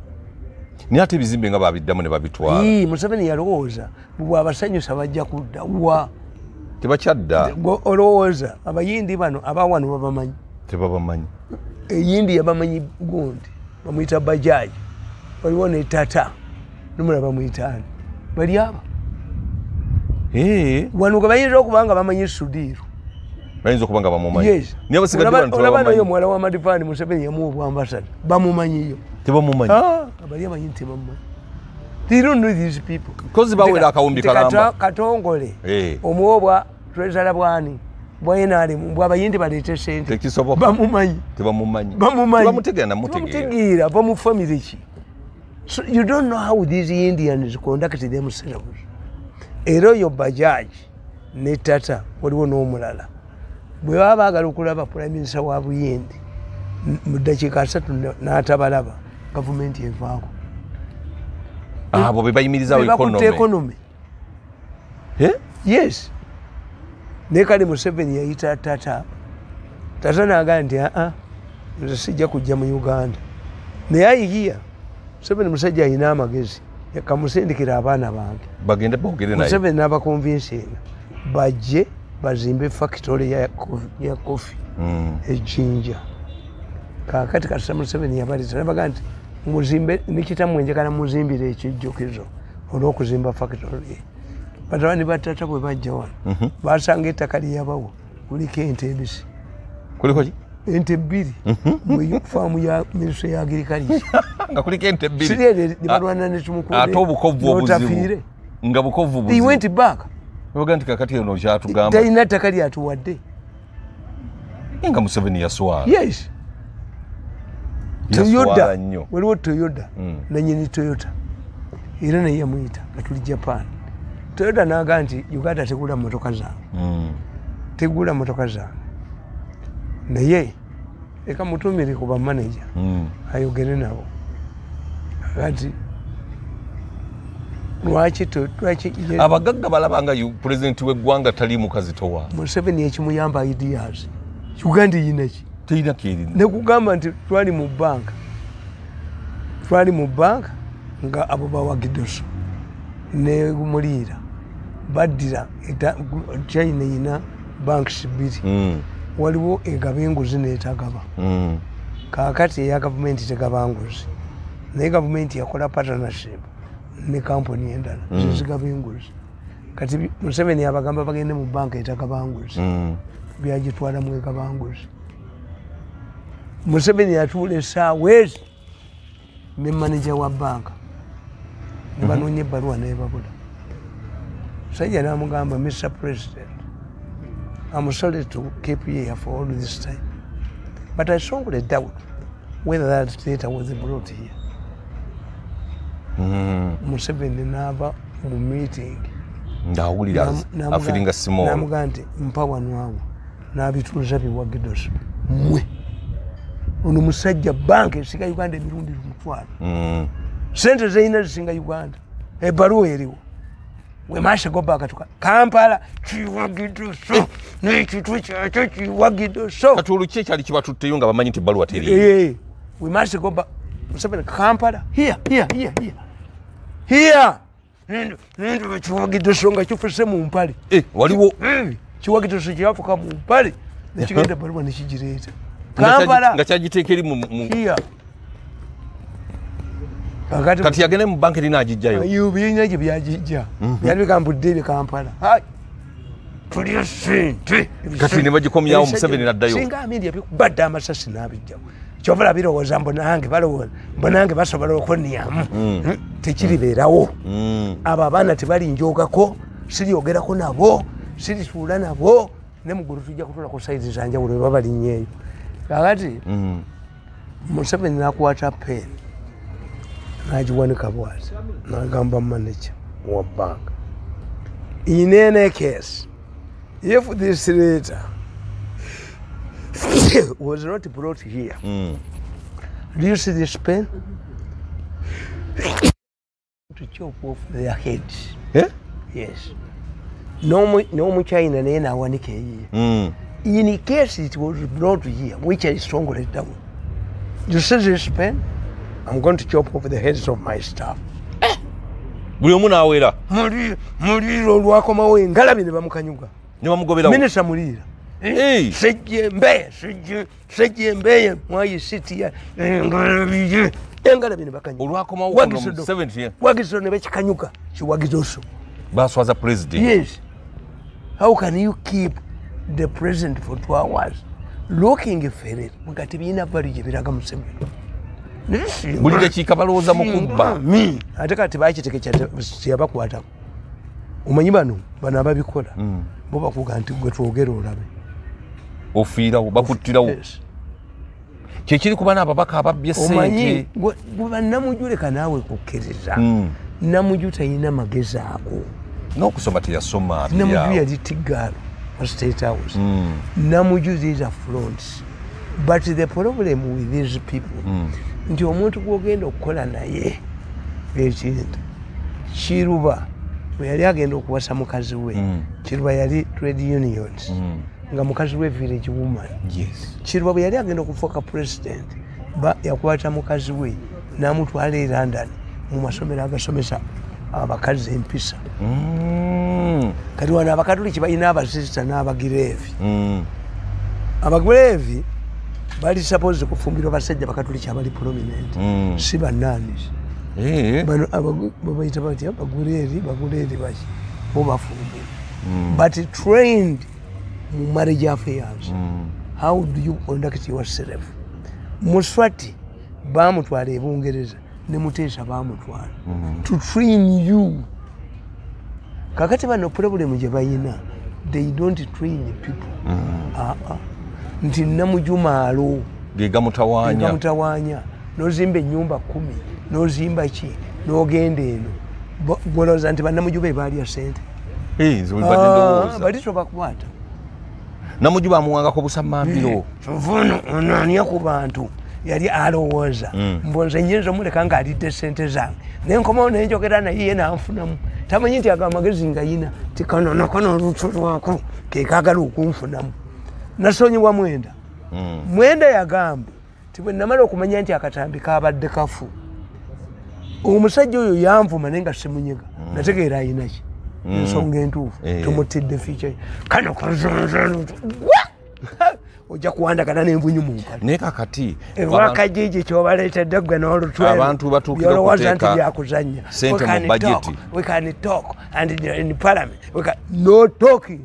Naye ate ebizimbe nga babiddamu ne babitwala. Museveni yalowooza bw'abasanyusa bajja kudda wa tebakyadda. Olowooza Abayindi bano abawano babamanyi tebabamanyi. Eyindi yabamanyi gundi bamuyita Bajaji waliwo ne Tata nomulala bamuyita ani bali aba wano ge bayinza okuba nga bamanyi Sudiru bayinza okuba nga bamumanyi. Yes. Naye abasigadde bano olaba tebabamanyi. Naye omuwala wa Madivani Museveni yamuwa obwambasada bamumanyiyo tebamumanyi. Abali abamanyi tebamumanyi. They don't know these people. Kozi bawera akawumbi kalamba Katongole omuwa obwa treasurer bwani bwa NRM bwa Abayindi baleete ssente tekisoboka. Bamumanyi tebamumanyi bamumanyi tebamutegeera namutegeera tebamutegeera bamu family ki. So you don't know how these Indians conduct themselves. Era oyo Bajaj ne Tata waliwo n'omulala bwe baba baagala okulaba prime minister wa Buyindi mu ddakiika 3 n'atabalaba gavumenti evaako. Abo be bayimirizawo economy. Yes. Naye kale Museveni yayita Tata. Tata n'agamba nti aa nze sijja kujja mu Uganda. Naye ayigiya Museveni musajja alina amagezi, kamusindikira abaana bange bagende boogere naye. Museveni n'abakonvinsinga bajje bazimbe factory ya coffee e Jinja. Kaakati kasita Museveni yabaleeta n'abagamba nti muzimbe nikitammwe njagala muzimbire ekijjukizo olw'okuzimba factory. Batabani ba Tata bwe bajja wano basanga ettaka lyeyabawa kuliko ente embisi. Kuliko ki? Ente bbiri mu faamu ya minisitule ya agriculture. Nga kuliko ente bbiri. Siri ne balwana ne Tumukunde. Ate obukovvu obuzibu. Nga bukovvu buzibu. They went back. Baga nti kakati eno kyatugamba. Talina ttaka lyatuwadde. Nga Museveni yaswala. Yes. Toyota. Waliwo Toyota. Nanyini Toyota. Era naye yamuyita nga tuli Japan. Toyota n'agamba nti Uganda tegula mmotoka zange. Tegula mmotoka zange. Naye leka mutumire ku ba manager ayogere nabo. Kati lwaki abagagga balaba nga president w'eggwanga tali mukazitowa. Museveni ekimuyamba ideas. Uganda eyina ki? Terina kyerina. Nekugamba nti twali mu banka. Twali mu banka nga abo bawagidoso ne Muliira baddira China eyina banks bbiri. Waliwo egaba enguzi n'etagaba. Kaakati eya gavumenti tegaba nguzi. Naye gavumenti yakola partnership ne kampuni endala zizigaba enguzi. Kati Museveni abagamba bagende mu banka etagaba nguzi. Byagitwala mu egaba nguzi. Museveni yatuula essaawa ezi ne manager wa banka. Ne banoonya ebbaluwa n'ebabula. Musajja n'amugamba, Mr. President, I'm sorry to keep you here for all this time, but I strongly doubt whether that data was brought here. Museveni n'ava mu meeting. Ng'awulira afiringa small. N'amugamba nti mpa wano awo n'abituuza biwagidoso mmwe. Ono musajja banka esinga Uganda emirundi 1000. Sente zeyina zisinga Uganda. Ebbaluwa eriwo. We must go back to Kampala. Kiwagidoso n'ekitu kyakyo kiwagidoso. Kati olwo ki ekyali kibatutteyo nga bamanyi nti ebbaluwa teriiyo? We must go back. Museveni Kampala. Here, here, here, here. Here. Nendo kiwagidoso nga kifuse mu mpale. Waliwo. Kiwagidoso kyafuka mu mpale. Nekigenda ebbaluwa nekigireeta. Kampala. Nga kyagiteeka eri mu Here. Kati yagende mu banka erina agijjayo. Birina gye byagijja. Byali bigambudde ebye Kampala. Tulya ssente. Kati ne bagikomyawo Museveni n'addayo. Singa Amini yabikubadde amasasi n'abijjawo. Kyova olaba mbu nange balowooza mbu nange basobola okunniyamu. Tekiribeerawo. Abo abaana tebalinjoogako, siryogerako nabo, sirituula nabo, ne mu ggulu tujja kutuula ku sayizi za njawulo bwe babalinnyeeyo. Kaakati Museveni n'akwata pen n'agiwanika bw'ati n'agamba manager wa banka, in any case, if this letter was not brought here, do you see this pen? To chop off their heads. Yes. No China naye n'awanika eyiye. In case it was brought here, which I strongly doubt, you see this pen? I'm going to chop off the heads of my staff. Buli omu n'awera. Muliira olwakomawo engalabi ne bamukanyuga. Ne bamugoberawo. Minisita Muliira. Sejjembe, sejjembe, mwayisitiya, engalabi engalabi ne bakanyuga. Olwakomawo kuno mu 70. Wagiso ne bakikanyuga, kiwagizoso. Baswaza president. Yes. How can you keep the president for 2 hours looking for it? Nga tebirina value gye biraga Museveni. Buli dakiika balowooza mu kubba. Ate kati bakitegeka teyabakwatako. Omanyi bano ababikola bo bakuga nti gwe twogere olabe. Ofiirawo, bakuttirawo. Kyekiri kuba n'ababaka ababbye ssente. Omanyi gwe Namuju leka naawe kukkiriza. Namuju talina magezi ago. N'okusoma teyasoma. Namuju yali tiggaalo mu State House. Namuju these are frauds. But the problem with these people nti omuntu gw'ogenda okukola naye ekintu Kiruba bwe yali agenda okuwasa mukazi we, Kiruba yali trade unions, nga mukazi we village woman. Kiruba bwe yali agenda okufuuka president, yakwata mukazi we n'amutwala e London mu masomero agasomesa abakazi empisa. Kati wano abakatuliki balina abasisita n'abagireevi. Abagireevi bali supposed kufumbirwa basajja bakatuliki abali prominent, si bannanis. Bano babayita batya? Baguleeri, baguleeri baki bo bafumbirwa, but trained mu marriage affairs. How do you conduct yourself? Muswati bamutwala e Bungereza, ne Muteesa bamutwala to train you. Kakati bano problem gye bayina, they don't train people. Nti Namujumaalo gegamutawaanya, gamutawaanya, n'ozimba ennyumba 10, n'ozimba ki, n'ogenda eno, gwolowooza nti bannamujuba ebaalya ssente. Nze bwe mbadde ndowooza. Bali tobakwata. Namujuba amuwangako busammambiro. Vuno ono ani ku bantu yali alowooza mbu nze nnyinza omuleka ng'alidde ssente zange, nenkomawo nenjogera naye ye nanfunamu. Tamanyi nti ago amagezi nga yina ti kano nakono olutu lwako ke kaagala okunfunamu. Nasonyiwa Mwenda. Mwenda yagamba ti bwe namala okumanya nti akatambi kabadde kafu, omusajja oyo yanvuma naye nga simunyega, nategeera ayina ki ensonga entuufu, tumutidde fiica kano kazonzano ojja kuwandagana n'envunyu mu mpale. Naye kakati ewakajiji kyobaleetedde ggwe n'olutwe abantu batuukira byolowooza nti okuteeka byakuzannya. ssente mu budget. We can talk and in parliament we can, no talking.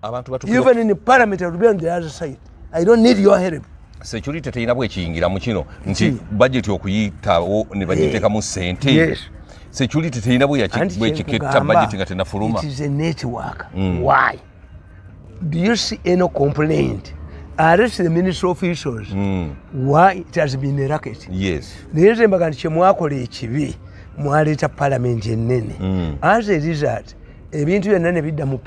Abantu batuukira even in parliament I will be on the other side. I don't need your help. Security terina bwekiyingira mu kino nti budget okuyitawo ne bagiteekamu ssente. Security terina bwekiketta budget nga tenafuluma. It is a network. Why do you see any complaint? Arrest the ministry officials. Why it has been a racket. Naye nze mbaga nti kyemwakola ekibi, mwaleeta parliament ennene. As a result, ebintu byonna ne bidda mu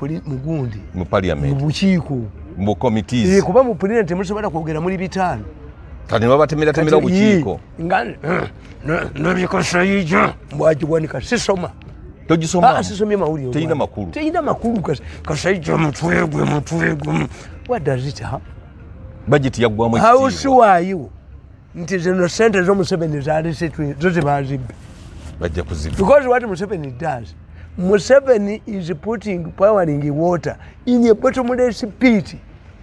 gundi, mu parliament, mu bukiiko, mu committees. Kuba mu plenary temusobola kwogera muli 5. Kati ne babatemeratemera obukiiko. Nga nabikosayija mbwagiwanika sisoma. Togisoma? Sisomye mawulire. Terina makulu. Terina makulu. Kasayija mutwe gwe, mutwe gwe. What does it have? Budget yaggwamu How ekitiibwa. sure are you nti zino ssente zo Museveni zalese zo tebazibbe? Bajja kuzibba. Because what Museveni does, Museveni is putting powering water in a bottomless pit.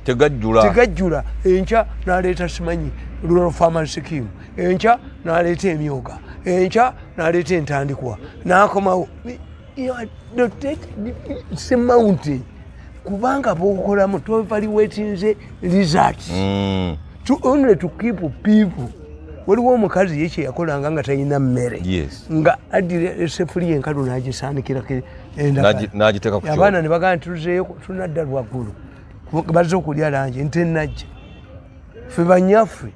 Tegajjula. Tegajjula. Enkya n'aleeta simanyi rural farmers scheme. Enkya n'aleeta emyoga. Enkya n'aleeta entandikwa. N'akomawo. Si mountain. Kubanga bw'okolamu toevaluatinze results. To only to keep people. Waliwo omukazi ye kye yakolanga nga talina mmere. Nga addira essefuliya enkalu n'agisaanikirako endagala. N'agiteeka ku Abaana ne bagamba nti tuzeeyo tunadda lwaggulu. Bazze okulya langi nte nnajja. Ffe bannyaffe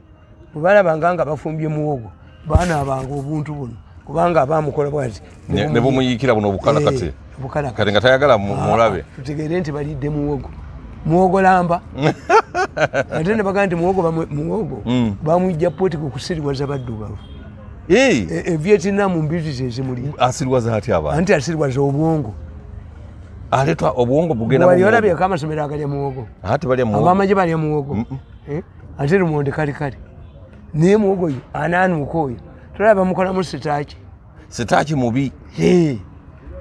bwe balabanga nga bafumbye muwogo, baanaabanga obuntu buno kubanga abaamukola bw'ati. Ne bumuyiikira buno obukalakate. Obukalakate. Kati nga tayagala mulabe. Tutegeere nti balidde muwogo. Muwogo lamba. Ate ne bagamba nti muwogo bamujja poti ku kusiriwaza baddugavu. E Vietnam mbizi ze zimuli. Asiriwaza atya abantu? Anti asiriwaza obwongo. Aletwa obwongo bugenda mu. Wali olabye amasomero agalya muwogo. Ate balya muwogo. Abamagye balya muwogo. Ate lumonde kali kali. Naye muwogo oyo anaanuuka oyo. Tolaba mukolamu sitaaki. Sitaaki mubi.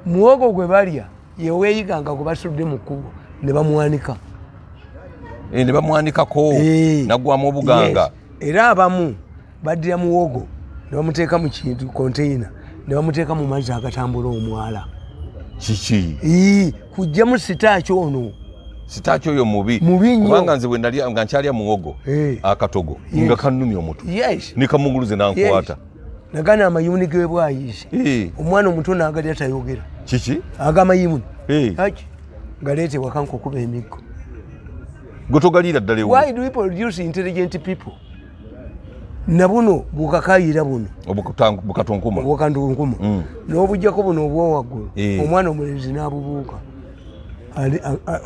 Muwogo gwe balya ye weeyiganga gwe basudde mu kkubo ne bamuwanika. Ne bamuwanikako nagwamu obuganga. Era abamu baddira muwogo ne bamuteeka mu kintu container ne bamuteeka mu mazzi agatambula omwala. Kiki? Kujjamu sitaaki ono. Sitaaki oyo mubi. Kubanga nze bwe nalya nga nkyalya muwogo akatogo nga kannumya omutwe. Ne kamunguluze n'ankwata. Nagana amayuni g'ebwayiise. Omwana omuto n'agalya tayogera. Kiki? Agamayimuni. Aki? Galeete waka nkukuba emiggo. Gwe togaliira ddala ewo. Why do we produce intelligent people? Na buno bukakayira buno. Bukatunkuma. Bukatunkuma. N'obuggyako buno obwa waggulu. Omwana omulenzi n'abubuuka.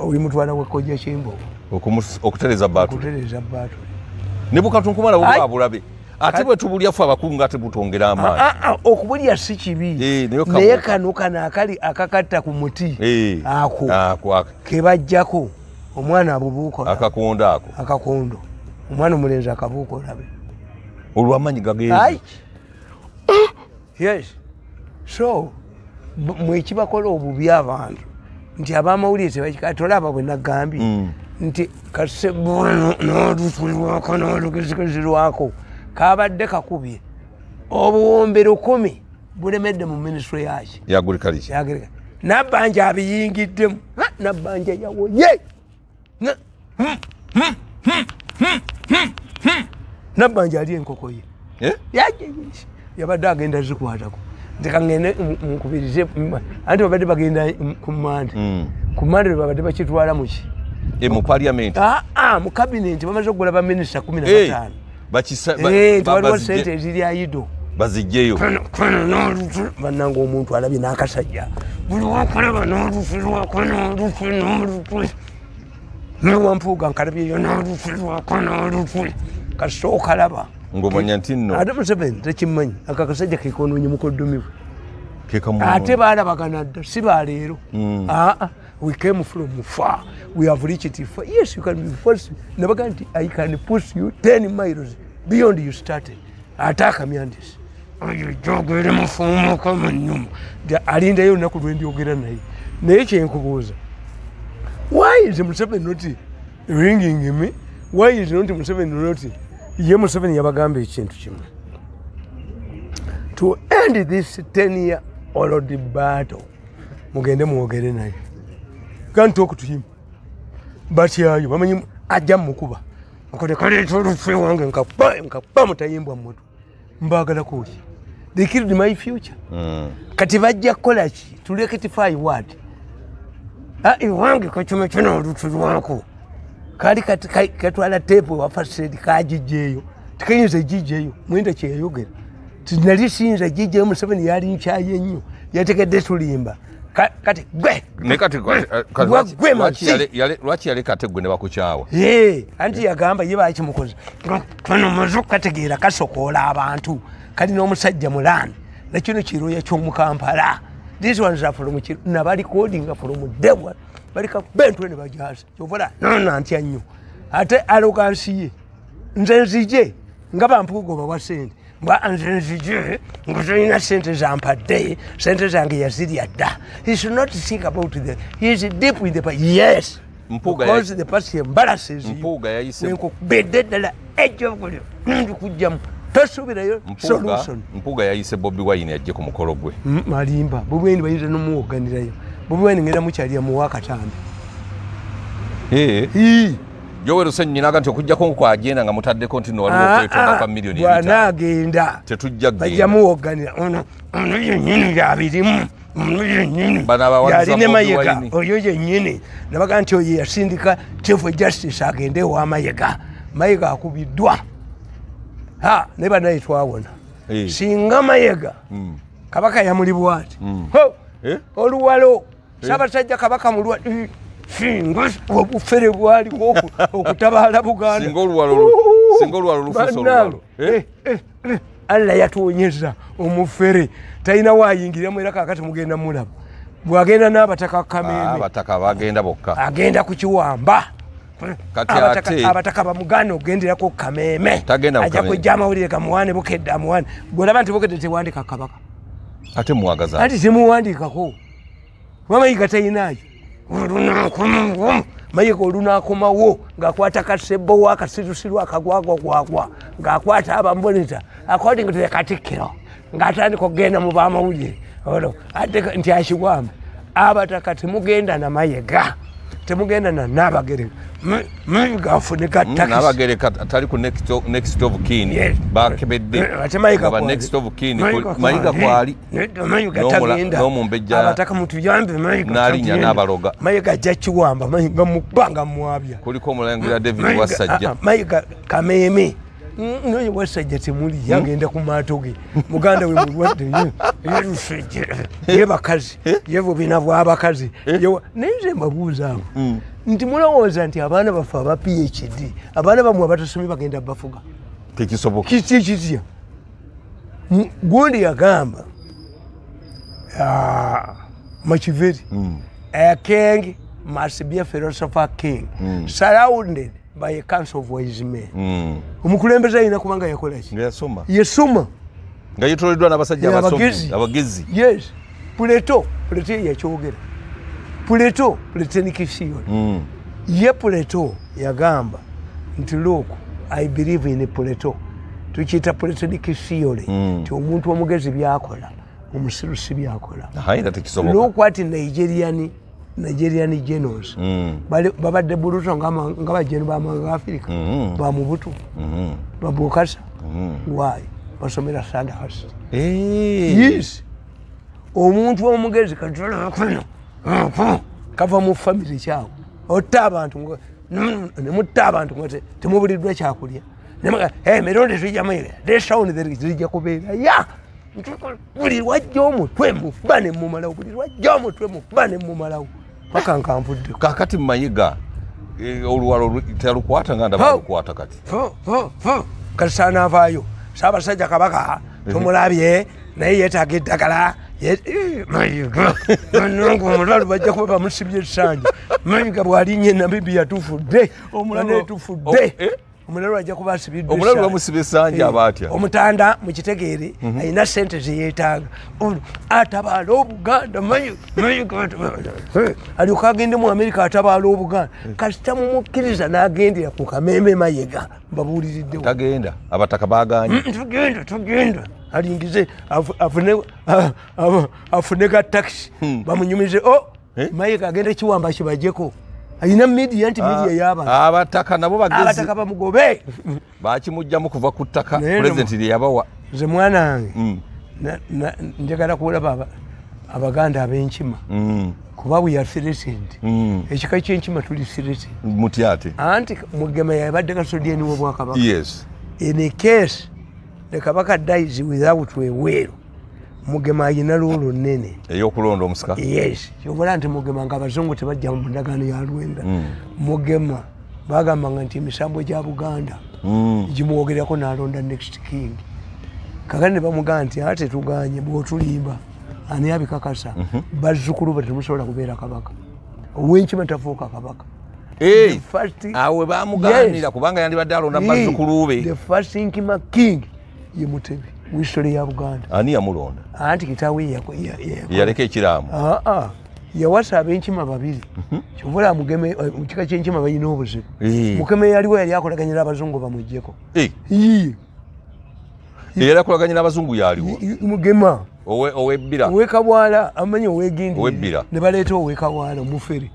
Oli mutwala wa kojja Kyembogo. Okutereza battery. Okutereza battery. Ne bukatunkuma nabwo bwa bulabe. Ate bwe tubulya ffe abakulu nga tebutwongera amaanyi. Okubulya si kibi, naye kano kano akali akakatta ku muti ako kebajjako omwana abubuuka akakondo ako, akakondo omwana omulenzi akabuuka olabe olw'amaanyi gagenze. Yes, so mwekibakola obubi abantu nti abamawulire tebakikatolaba bwe nagambye nti kasebo n'olutulwako n'olugezigezi kabadde kakubye obuwumbi 10 bulemedde mu minisitule yaki ya agriculture. Nabbanja abiyingiddemu, Nabbanja yawoye, Nabbanja ali enkoko ye yabadde agenda zikwatako nti kangende nkubirize, anti babadde bagenda ku Mande, ku Mande babadde bakitwala muki mu parliament, mu cabinet bamaze okugula baminisita 15 waliwo sente eziri aido bazijjeyo. Bannange omuntu alabye n'akasajja buli wakulaba n'olufu lwako n'olufu n'olufu newampuuga nkalabyeyo n'olufu lwako n'olufu kasita okalaba ng'omanya nti nno ate Museveni tekimanyi ako akasajja kekonoonye mukoddomi we, ate baalabagana dda si baleero. We came from far, we have reached it far. Yes, you can be forced. Nabaga nti I can push you 10 miles beyond you started. Ate akamyandisi oyo jogere mufumuka mu nnyuma alindayo olunaku lwe ndyogera naye. Naye kyenkubuuza, why is Museveni not ringing me? Why is not Museveni not? Ye Museveni yabagamba ekintu kimu, to end this 10-year old battle, mugende mwogere naye. Can't talk to him. Batyayo bamanyi ajja mukuba akole olufu wange nkapa mutayimbwa mutu mbagala kuki. They killed my future. Kati bajja kukola ki to rectify what? Iwange kachuma kino olufu lwako kali katwala tepu wa first kajijeyo tikayinza jijeyo mwenda kyeyogera tinali siyinza jijeyo. Museveni yali nkyaye nnyo yategedde tulimba kati gwe lwaki yaleka ate gwe ne bakukyawa? Anti yagamba ye bakimukoze kano maze kategeera kasokoola abantu kali n'omusajja mulani nakino kiroya ky'omukampala. These ones are from nabali from day one balika bentwe ne bajaza kyovola nona ntya nnyo ate arrogance ye nze nzije nga bampugo bawa sente mba nze nzije nga tolina sente zampadde sente zange yazirya dda. He should not think about the he is deep with the yes Mpuuga because the past embarrasses you. Mpuuga yayise nkubedde ddala ejjogolyo ndikujjamu tosuubirayo solution. Mpuuga yayise Bobi Wine ajje ku mukolo gwe. Malimba Bobi Wine bayinza n'omuwoganirayo. Bobi Wine ngenda mukyalya muwa akatambi. Yoweri Ssenyonyi n'agamba nti okuggyako nkwagenda nga mutaddeko nti nno waliwo okwetonda kwa 5 million. Bw'anaagenda tetujja kugenda. Bajja muwoganira ono ono yennyini yabirimu ono yennyini yaline Mayiga oyo yennyini nabaga nti oyo yasindika Chief Justice agende ewa Mayiga. Mayiga akubiddwa naye bannaye twawona. Singa Mayiga Kabaka yamuli bw'ati oluwalo Ssaabasajja Kabaka mulwa singa obufere bwaliwo okutabaala Buganda. Singa oluwalo lufuuse oluwalo. Allah yatuwonyeza omufere talina waayingiramu era kaakati mugenda mulaba bw'agenda n'abataka Kameme. Abataka bagenda bokka agenda kukiwamba. Abataka bamuganda okugenderako Kameme ajja kujja amawulire gamuwane Bukedde amuwane. Bw'olaba nti Bukedde tewandika Kabaka ate muwagaza ate temuwandiikako kuba Mayiga tayinaayo. Mayiga olunakomawo ng'akwata kasebbowo akasirusiru akagwagwagwagwa ng'akwata abamboneza according to the Katikkiro ng'atandika okugenda mu bamawulire olwo ate nti akiwamba. Abataka temugenda na Mayiga temugenda na Nnabagereka. Mayiga afunika takisi. Nnabagereka atali ku next of kin bakebedde ate next of kin Mayiga kwali Mayiga tagenda n'omumbejja abataka mutuyambe Mayiga n'alinnya n'abaloga. Mayiga ajja kiwamba Mayiga mukubanga mwabya kuliko omulangira David Wasajja Mayiga Kameme noyo Wasajja temuli yagenda ku maato ge muganda we mulwadde ye bakazi ye bubina bw'abakazi naye nze mbabuuza abo nti mulowooza nti abaana baffe aba PhD abaana bamwe abatasomye bagenda bafuga. Tekisoboka. Kitya gundi yagamba Machiavelli, a king must be a philosopher king surrounded by a council of wise men. Omukulembeze alina kubanga yakola ki? Yasoma. Yasoma. Nga yetoleddwa n'abasajja abasomi, abagezi. Yes. Plato yakyogera. Plato, Platonic theory. Ye Plato yagamba nti look, I believe in Plato. Tukiyita Platonic theory. Nti omuntu omugezi byakola, omusiru si byakola. Look what Nigerian generals. Babadde Buluto nga bajeno b'amawanga Africa. Ba Mobutu. Ba Bokassa. Why? Basomera Sandhurst. Yes. Omuntu omugezi katola kava mu family kyawo. Otta abantu ne mutta abantu nga temubuliddwa kyakulya. Mirundi tujja Mayiga. This sound zijja kubeera. Ya! Buli lwajja omutwe mukuba ne mumalawo. Buli lwajja omutwe mukuba ne mumalawo. Paka nkanvudde. Kaakati Mayiga oluwalo terukwata nga ndaba lukwata kati. Kasana avaayo. Ssaabasajja Kabaka tumulabye naye yeetaaga eddagala. Mayiga bannange omulalu bajja kuba bamusibye essanja. Mayiga bw'alinnya e Namibia tufudde. Tufudde. Omulalu ajja kuba asibiddwa. Omulalu bamusiba essanja aba atya? Omutanda mukitegeere alina ssente ze yeetaaga. Atabaala Obuganda. Mayiga alyoka agende mu Amerika atabaala Obuganda. Kasita mumukkiriza n'agendera ku Kameme Mayiga mbabuuliriddewo. Tagenda, abataka baagaanye. Tugenda. Alingize afune ga taxi bamunyumize Mayiga agende kiwamba kibajjeko. Alina media nti media y'abantu. Abataka nabo bagezi. Abataka bamugobe. Bakimugjamu kuva ku ttaka pulezidenti lye yabawa. Nze mwana wange njagala kulaba Abaganda ab'enkima. Kuba we are threatened. Ekika ky'enkima tuli threatened. Mutya ate? Anti Mugema yabadde custodian w'Obwakabaka. Yes. In a case the Kabaka dies without a will, Mugema alina loolo nnene. Ey'okulonda omusika? Yes. Ky'obola nti Mugema ng'abazungu tebajja mu ndagaano ya Lwenda. Mugema bagambanga nti emisambo gya Buganda gimwogerako n'alonda next king. Kakati ne bamugamba nti ate tuganye bw'otulimba ani abikakasa bazzukulu be temusobola kubeera Kabaka. Ow'enkima tafuuka Kabaka. Awe bamugaanira kubanga yandibadde alonda bazzukulu be. The first Nkima king ye Mutebi w'history ya Buganda. Ani yamulonda? Anti kitaawe yaleka ekiraamo. Yawasa ab'enkima babiri. Kyova Mugeme mu kika ky'enkima balina obuzibu. Mugeme yaliwo yali akolaganye n'abazungu bamuggyeko. Yali akolaganye n'abazungu yaliwo? Mugema. Ow'ebbira. Ow'ekabwala amanyi ow'egindi. Ow'ebbira. Ne baleeta ow'ekabwala omufere.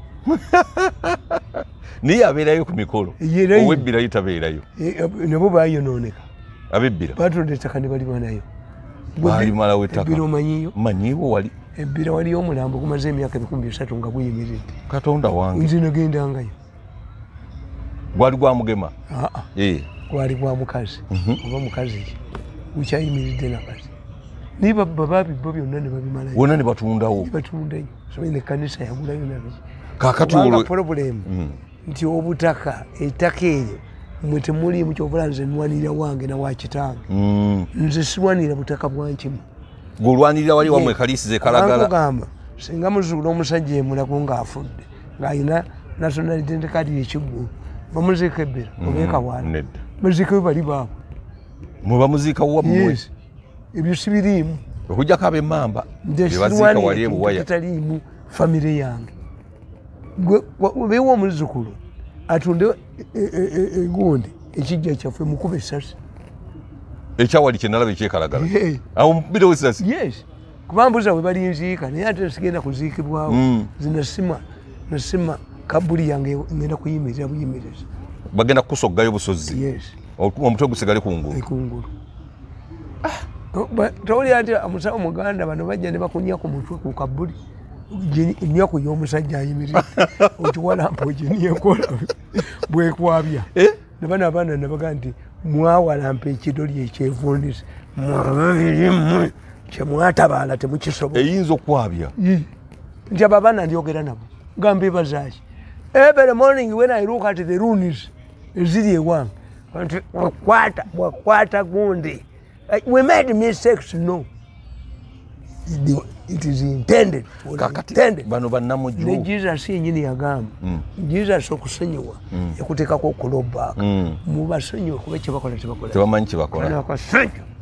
Naye abeerayo ku mikolo. Ow'ebbira ye tabeerayo. Nabo baayonooneka. Ab'ebbira. Batunda ettaka ne balimalayo. Balimalawo ettaka. Ebbira omanyiyo? Mmanyiiwo wali. Ebbira waliyo omulambo gumaze emyaka 3000 nga guyimiridde. Katonda wange. Nze nagendangayo. Gwali gwa Mugema? Gwali gwa mukazi. Oba mukazi ki? Gukyayimiridde nakati. Naye babibbo byonna ne babimalayo. Wonna ne batundawo. Ne batundayo. So n'ekkanisa yagulayo nabiki. Kaakati olwo problem nti obutaka ettaka eryo mwe temuliimu ky'ovola nze nwanirira wange na wa kitange. Nze siwanirira butaka bwa Nkima. Gw'olwanirira wali wammwe Kaliisizo e Kalagala. Nkugamba singa muzuula omusajja e Mulago ng'afudde ng'alina national identity card y'ekiggundu bamuziika ebbira oba e Kawaala. Baziikayo bali baabwe. Mwe bamuziika wammwe? Ebyo sibiriimu. Okuggyako ab'emmamba be baziika wali e Buwaya. Taliimu famire yange. Obeewo omuzzukulu atunde egundi ekijja kyaffe mukube essasi. Ekyawali kye nalaba ekyekalagala. Awo mukubirewo essasi? Yes. Kuba mbuuza we balinziika naye ate sigenda kuziikibwawo. Nze nasima kabuli yange ngenda kuyimirira buyimiriza. Bagenda kukusoggayo busozi? Yes. Omutwe gusigale kungulu? Kungulu. Towulira nti omusawo Muganda bano bajja ne bakunya ku mutwe ku kabuli. Enyaku y'omusajja ayimiridde okiwalampa oginyekola bwekwabya. Ne bano abaana ne bagamba nti mwawalampa ekidoli ekyevundise mwababiri kye mwatabaala temukisobola. Eyinza okwabya? Nti abo abaana ndyogera nabo gamba ebazaaki. Every morning when I look at the ruins eziri ewange Nti wakwata gundi. We made mistakes, no. It is intended. Kakati bano bannamuju. Ne Jesus yennyini yagamba. Jesus okusonyiwa yakuteekako okulobbaaka. Mubasonyiwe kuba kye bakola tebakola. Tebamanyi kye bakola.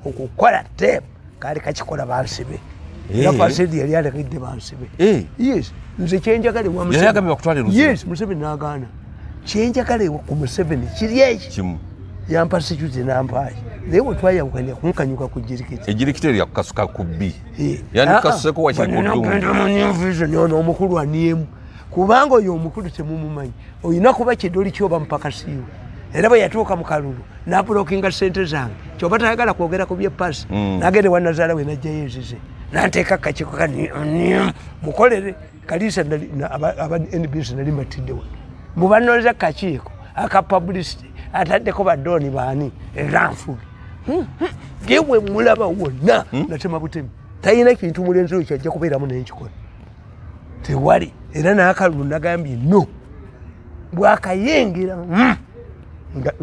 Okukola tape kaali kakikola bansibe. Era Fasedi yali alekidde bansibe. Yes, nze kyenjagala ewa Museveni. Yali agambye bakutwale Luzira. Yes, Museveni n'agaana. Kyenjagala ku Museveni kiri eki. Kimu. Yampa security n'ampaaki. Naye bwe twayawukanya kunkanyuka ku jirikiti. Ejirikiti eryo yakukasuka ku bbi. Yandikukasuseko wakiri ku ddungu. Genda mu New Vision ono omukulu aniemu. Kubanga oyo omukulu temumumanyi. Olina kuba kidoli kyoba mpakasiiwe. Era bwe yatuuka mu kalulu n'abulokinga ssente zange. Kyoba tayagala kwogera ku by'epaasi. N'agenda ewa Nazaala we n'aggyayo ezize. N'anteeka akakiiko mukolere Kalisa aba NBS nali mbatidde wano. Mubanooza kakiiko aka publicity ataddeko badooni baani era nfuge. Gewe mulaba wonna natema butemi. Talina kintu mulenzi oyo kyajja kubeeramu n'enkikola. Tewali era n'akalulu nagambye no. Bw'akayingira nga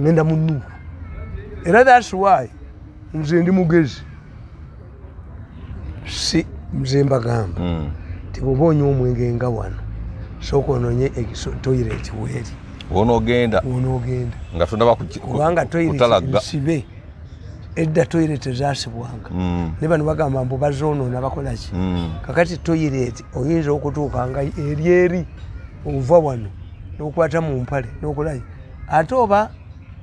ngenda mu nnuupu. Era that's why nze ndi mugezi. Si nze mbagamba nti bw'oba onywa omwenge nga wano sooka onoonye toilet weeri. W'onoogenda. W'onoogenda. Nga tonnaba kubanga toilet nsibe. Edda toilet ezaasibwanga. Ne bano bagamba mbu bazoonoona bakola ki. Kakati toilet oyinza okutuuka nga eri eri ova wano n'okwata mu mpale n'okolayo. Ate oba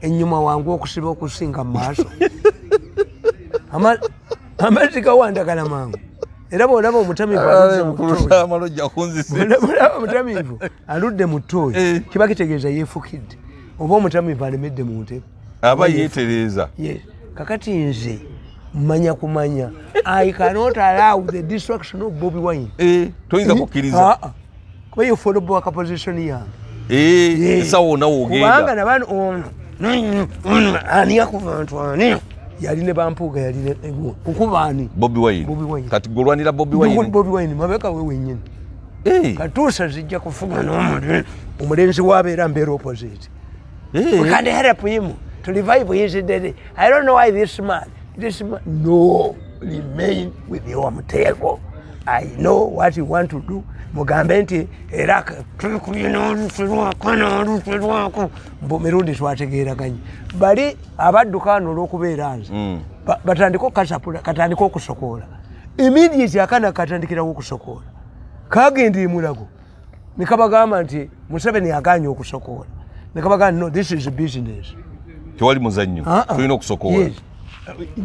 ennyuma wangu okusiba okusinga mu maaso. Amazzi gawandagala mangu. Era bw'olaba omutamiivu aludde mu ttooyi kiba kitegeeza yeefukidde oba omutamiivu alemedde mu ntebe. Aba yeetereeza. Kakati nze mmanya kumanya. I cannot allow the destruction of Bobi Wine. Toyinza kukkiriza. Kuba you follow back position yange. Esawo nawe ogenda. Kubanga nabano ono ani akuva ntu ani. Yali ne bampuga yali ne kukuba ani? Bobi Wine. Bobi Wine. Kati golwanira Bobi Wine. Bobi Wine mabeka wewe wennyini. Katuusa zijja kufuga n'omulenzi. Omulenzi wabeera mbeera opposite. We can't help him to revive his dead. I don't know why this man, no, remain with your mutego. I know what you want to do. Mugambe nti era mbu mirundi twategeeraganye. Bali abadduka wano olw'okubeera nze batandika okukasapula, katandika okusokoola. Immediately akaana katandikirawo okusokoola. Kagenda Mulago ne kabagamba nti Museveni agaanye okusokoola. Ne kabagamba no, this is business. Tewali muzannyo, tulina okusokoola. Yes.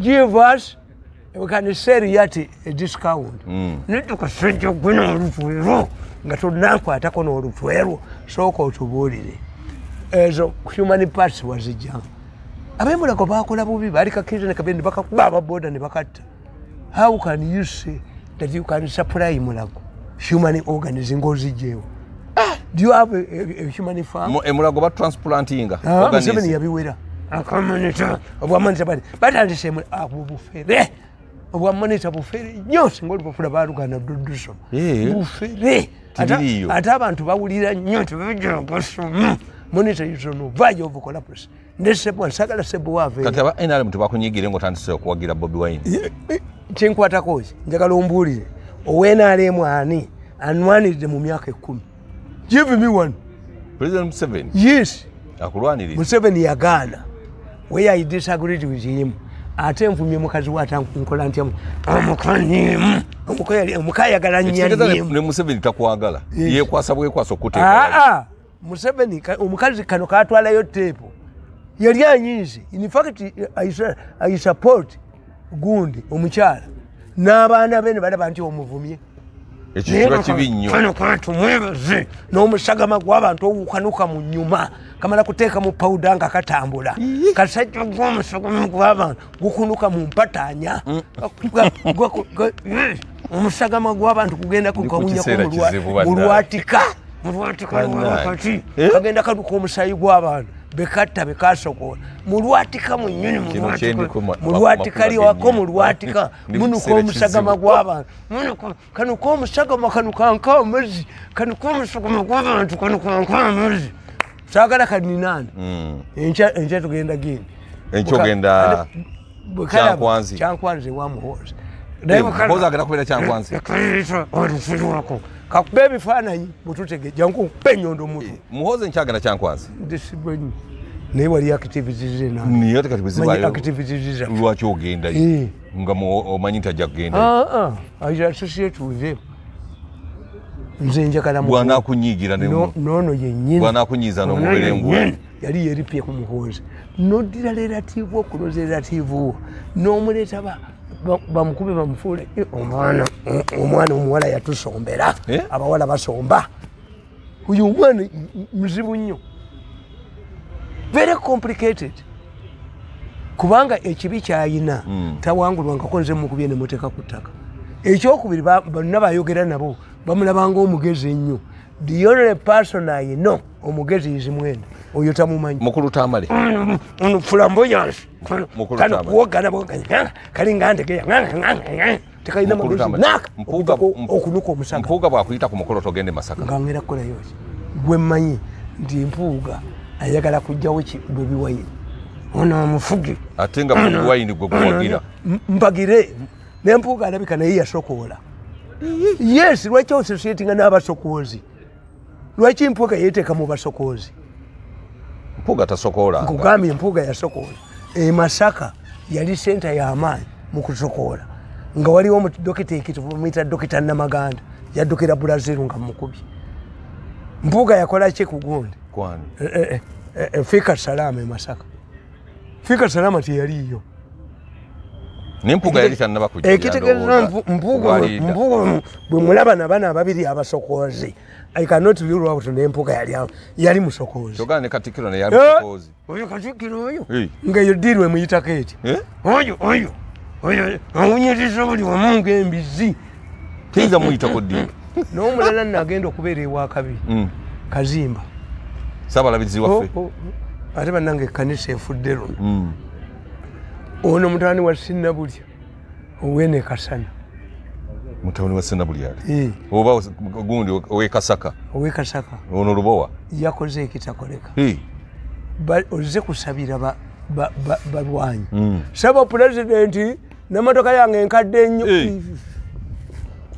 Give us, we can sell yet a discount. Netukasajja gwena olutwero nga tonankwatako n'olutwero sooka otubuulire. Ezo human parts wazijja. Ab'Emulago baakola bubi, baali kakkiriza ne kabende bakakuba ababoda ne bakatta. How can you say that you can supply Mulago human organs ng'ozigyewo? Do you have a human farm? Emulago batransplantinga. Museveni yabiwera. Akamonita obwamonita bali batandise bufere. Obwamonita bufere nnyo singa olupapula baalugana ddudusoma. Bufere. Ate abantu bawulira nnyo nti bajja basoma. Monitor is on verge of collapse. Ne Sebo nsagala Sebo wave. Kati aba NRM tebakunyigire ng'otandise okuwagira Bobi Wine. Kyenkwatako ki? Njagala ombuulire. Owa NRM ani anwanidde mu myaka 10? Give me one. President Museveni. Yes. Akulwanirira. Museveni yagaana. Where I disagreed with him. Ate nvumye mukazi we ate nkola ntya omukanimu. Omukayagala nnyo. Ne Museveni takwagala. Yeekwasa bwekwasa okuteeka. Museveni omukazi kano katwalayo teepo. Yali anyinzi. In fact, I support gundi omukyala n'abaana be ne balaba nti omuvumye. Ekyo kiba kibi nnyo. Kano katumwebaze n'omusagama gw'abantu ogukanuka mu nnyuma kamala kuteeka mu pawuda nga katambula. Kasajja gw'omusagama gw'abantu gukunuka mu mpataanya. Omusagama gw'abantu gugenda kukawunyako mu lwatika. Mu lwatika lwakati. Kagenda kaduka omusaayi gw'abantu. Bekatta bekasokola. Mu lwatika mu nnyini mu lwatika. Mu lwatika liwako mu lwatika. Munuka omusagama gw'abantu. Munuka kanuka omusagama kanuka nk'amazzi. Kanuka omusagama gw'abantu kanuka nk'amazzi. Saagala kaninani. Enkya tugenda gindi. Enkyogenda Kyankwanzi. Kyankwanzi wa Muhoozi. Muhoozi agenda kubeera Kyankwanzi. Kakube ebifaananyi bututege jangu nkupe ennyondo mutwe. Muhoozi nkyagenda Kyankwanzi. Ndisibwenyi. Naye wali activities ze nange. Naye ate kati bwe zibaayo. Activities ze. Lwaki ogendayo? Nga omanyi nti ajja kugendayo. I associate with them. Nze njagala bw'anaakunyiigira ne noono yennyini. Bw'anaakunyiiza n'omubeera engulu. Yali yeripye ku Muhoozi. N'oddira relative wo close relative wo n'omuleeta bamukube bamufuule omwana omuwala yatusombera. Abawala basomba. Oyo omwana muzibu nnyo. Very complicated. Kubanga ekibi kyayina tawangulwangako nze mukubye ne muteeka ku ttaka. Ekyokubiri bonna bayogera nabo bamulabanga omugezi ennyo. The only person I know omugezi is Mwenda. Oyo tamumanyi. Mukulu Tamale. Ono flamboyance. Mukulu Tamale. Wogana bogana. Kalinga ndegeya. Tekalina magezi. Naka. Mpuuga okunuka omusaka. Mpuuga bw'akuyita ku mukolo togende Masaka. Nga ngenda kukolayo ki? Gwe mmanyi nti Mpuuga ayagala kujjawo Bobi Wine. Ono omufugi. Ate nga Bobi Wine gwe guwagira. Mpagire. Ne Mpuuga alabika naye yasokoola. Yes, lwaki ososietinga n'abasokoozi? Lwaki Mpuuga yeeteeka mu basokoozi? Mpuuga tasokoola. Nkugambye Mpuuga yasokoola. E Masaka yali senta y'amaanyi mu kusokoola. Nga waliwo omudokita ekitufu bamuyita Dokita Namaganda. Yaddukira Brazil nga mukubye. Mpuuga yakola ki ku gundi? Kwani? Fika Salama e Masaka. Fika Salama teyaliiyo. Ne Mpuuga yali tannaba kujja. Ekitegeeza Mpuuga bwe mulaba n'abaana ababiri abasokoozi. I cannot rule out ne Mpuuga yali musokoozi. Kyogana ne Katikkiro naye yali musokoozi. Oyo Katikkiro oyo. Nga eyo ddiiru emuyitako eti. Oyo oyo. Oyo awunyiriza buli wamu ng'embizzi. Teyinza muyitako ddiiru. N'omulala nno agenda okubeera ewa Kabi. Kazimba. Ssaabalabirizi waffe. Ate bannange ekkanisa efudde luno. Ono mutabani wa Sinnabulya ow'ene Kasana. Mutabani wa Sinnabulya ali? Oba gundi ow'e Kasaka. Ow'e Kasaka. Ono Lubowa. Yakoze ekitakoleka. Ozze kusabira balwanyi. Saba pulezidenti n'emmotoka yange enkadde ennyo.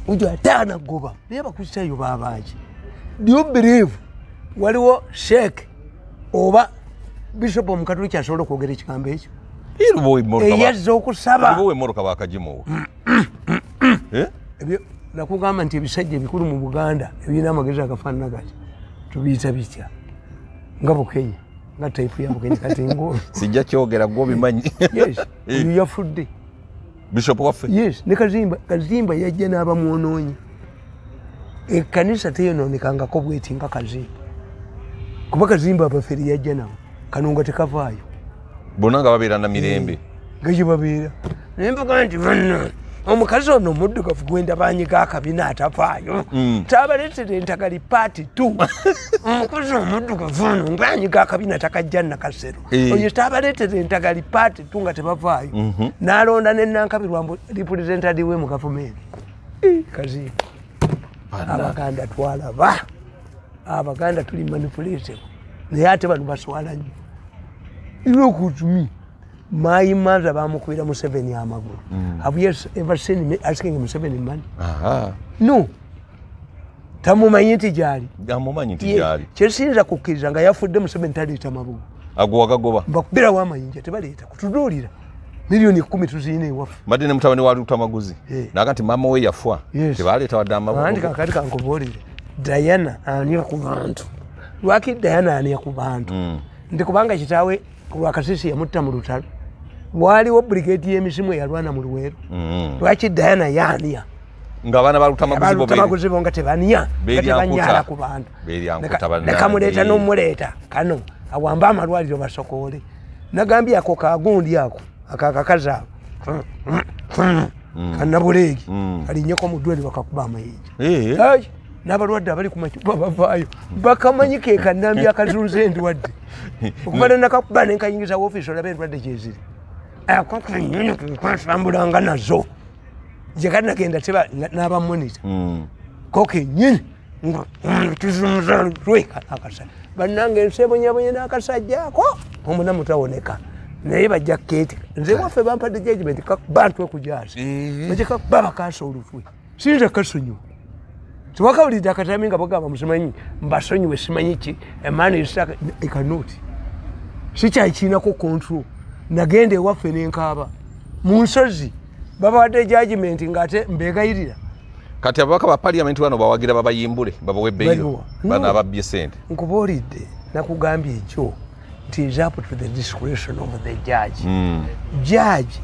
Oyo ataana goba. Naye Abakristaayo baabaaki. Do you believe waliwo Sheikh oba Bishop Omukatoliki asobola okwogera ekigambo ekyo? Eyazza okusaba. Lubowa emmotoka baakagimuwa. Nakugamba nti ebisajja ebikulu mu Buganda ebirina amagezi agafaanana gati tubiyita bitya? Nga Bukenya, nga tayipu ya Bukenya kati ngo. Sijja kyogera gwe obimanyi. Yes, oyo yafudde. Bishop waffe? Yes, ne Kazimba, Kazimba yajja n'abamwonoonyi. Ekkanisa teyonoonekangako bw'eti nga Kazimba. Kuba Kazimba abafere yajja nabo, kano nga tekavaayo. Bonna nga babeera na mirembe. Nga gye babeera. Naye mbaga nti banna omukazi ono omuddugavu gwe ndabanyiga akabina atafaayo. Taabaleetera entagali paati 2. Omukazi omuddugavu ono ng'anyiga akabina takajja Nakasero. Oyo taabaleetera entagali paati 2 nga tebavaayo. N'alonda ne Nankabirwa mbu representative we mu gavumenti. Kazimba. Abaganda twalaba. Abaganda tuli manipulative. Naye ate bano baswala nnyo. Look at me. My mother bamukubira Museveni amagulu. Have you ever seen me asking Museveni money? No. Tamumanyi nti gy'ali. Tamumanyi nti gy'ali. Kyesinza kukkiriza nga yafudde Museveni taleeta mabugo. Ago wagagoba. Mbakubirawo amayinja tebaleeta kutuduulira. Milioni 10 tuziyina ewaffe. Mbadde ne mutabani wa Lutamaguzi. Naga nti maama we yafa. Tebaleeta wadde amabugo. Anti kaakati kankubuulire. Diana ania ku bantu. Lwaki Diana ania ku bantu? Nti kubanga kitaawe Lwakasisi yamutta mu lutalo. Waaliwo brigade y'emisimu eyalwana mu Luweero. Lwaki Diana yaania? Nga abaana ba Lutamaguzi bo nga tebania, nga tebanyaala ku bantu. Nekamuleeta n'omuleeta kano awambe amalwaliro basokoole. Nagambye ako kagundi ako akakakazi ako kannabuleegi kalinnyeko mu ddwaliro bakakuba amayinja. N'abalwadde abali ku macupa bavaayo bakamanyi ke kannambi akazunza endwadde. Okuva ne nakakuba ne nkayingiza woofiisi olabe endwadde gye ziri. Ako kennyini kenkasambulanga nazo. Gye kanagenda n'abamonita. Ko kennyini nga tuzunza lweka akasajja. Bannange ensi ebonyaabonye n'akasajja ako omunamu tawoneka. Naye bajja keetika. Nze waffe bampadde judgment bantu ekujaasa. Bajja kakuba bakaasa olutwe. Siyinza kasonyiwa. Tewakawulidde akatami nga bagamba musimanyi mbasonyiwe simanyi ki emaani esitaka ekanoti. Sikyakiinako control. Nagenda ewaffe nenkaaba. Mu nsozi babawadde judgment ng'ate mbeegayirira. Kati ababaka ba parliament bano bawagira babayimbule babawe bail bano ababbye ssente. Nkubuulidde nakugambye ekyo nti is up to the discretion of the judge. Judge,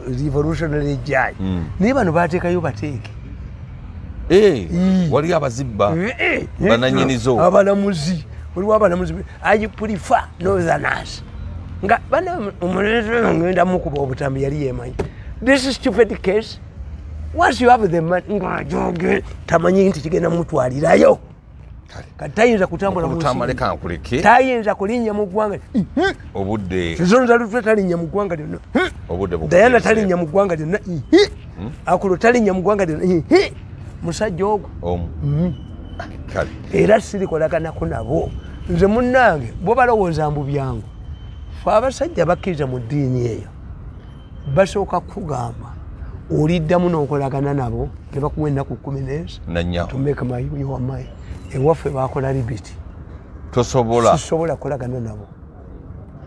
revolutionary judge. Naye bano bateekayo bateeke. Waliyo abazibba banannyinizo. Abalamuzi. Waliwo abalamuzi. I prefer northerners. Nga bano omulenzi ngenda mukuba obutambi yali yeemanyi. This is stupid case. Once you have the money, tamanyi nti kigenda mutwalirayo. Kati tayinza kutambula mu nsi. Tayinza kulinnya mu ggwanga. Obudde. Kizonza Lutwe talinnya mu ggwanga lyonna. Obudde bukuteese. Diana talinnya mu ggwanga lyonna. Akulo talinnya mu ggwanga lyonna. Musajja ogwo. Kale. Era sirikolaganako nabo. Nze munnange bo balowooza mbu byangu. Ffe abasajja bakkiriza mu ddiini eyo. Basooka kugamba oliddamu n'okolagana nabo ne bakuwa ennaku 14 to make my your mind. Ewaffe bakola libiti. Tosobola. Sisobola kukolagana nabo.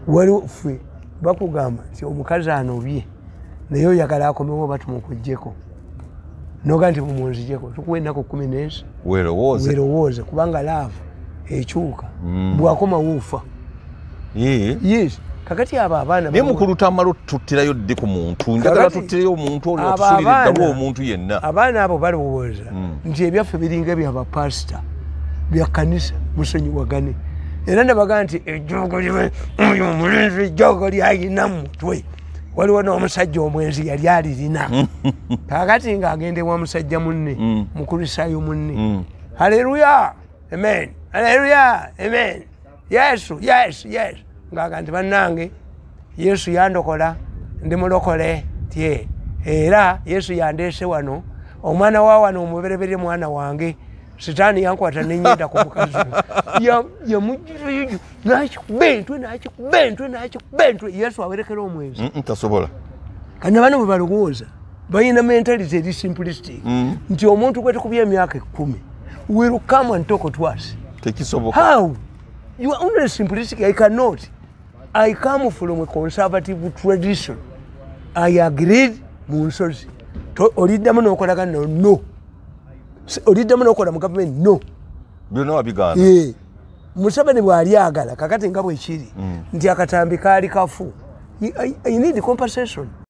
Waliwo ffe bakugamba nti omukazi anobye naye oyagala akomewo batumukuggyeko. Noga nti bumunzigyeko tukuwa ennaku 14. Weerowooze. Weerowooze kubanga laavu ekyuka. Bw'akomawo ofa. Yes. Kakati abo abaana naye mukulu Tamale tuttirayo ddi ku muntu? Njagala tuttireyo omuntu oli otusulire eddalu omuntu yenna. Abaana abo balowooza nti ebyaffe biringa ebyabapasita bya kkanisa musonyiwagane. Era ndabaga nti ejjoogo oyo omulenzi ejjoogo lyayina mu mutwe. Waliwo n'omusajja omwenzi yali alirina. Kakati ng'agenda ewa musajja munne, mukulisaayo munne. Haleluya, amen, haleluya, amen. Yesu, Yesu, Yesu. Ng'aga nti bannange Yesu yandokola ndi mulokole tye era Yesu yandeese wano omwana wa wano omubereberye mwana wange sitaani yankwata nenyenda ku mukazi nakikuba entwe nakikuba entwe nakikuba entwe. Yesu awerekera omwenzi tasobola. Kati bano bwe balowooza balina mentality eri simplistic nti omuntu gwe tukubye emyaka 10 will come and talk to us. Tekisoboka. How? You are only simplistic. I cannot. I come from a conservative tradition. I agreed mu nsozi. Oliddamu n'okolagana no. Oliddamu n'okola mu government no. Byonna wabigaana. Museveni bw'ali agala kakati nga bwe kiri nti akatambi kaali kafu. I need compensation.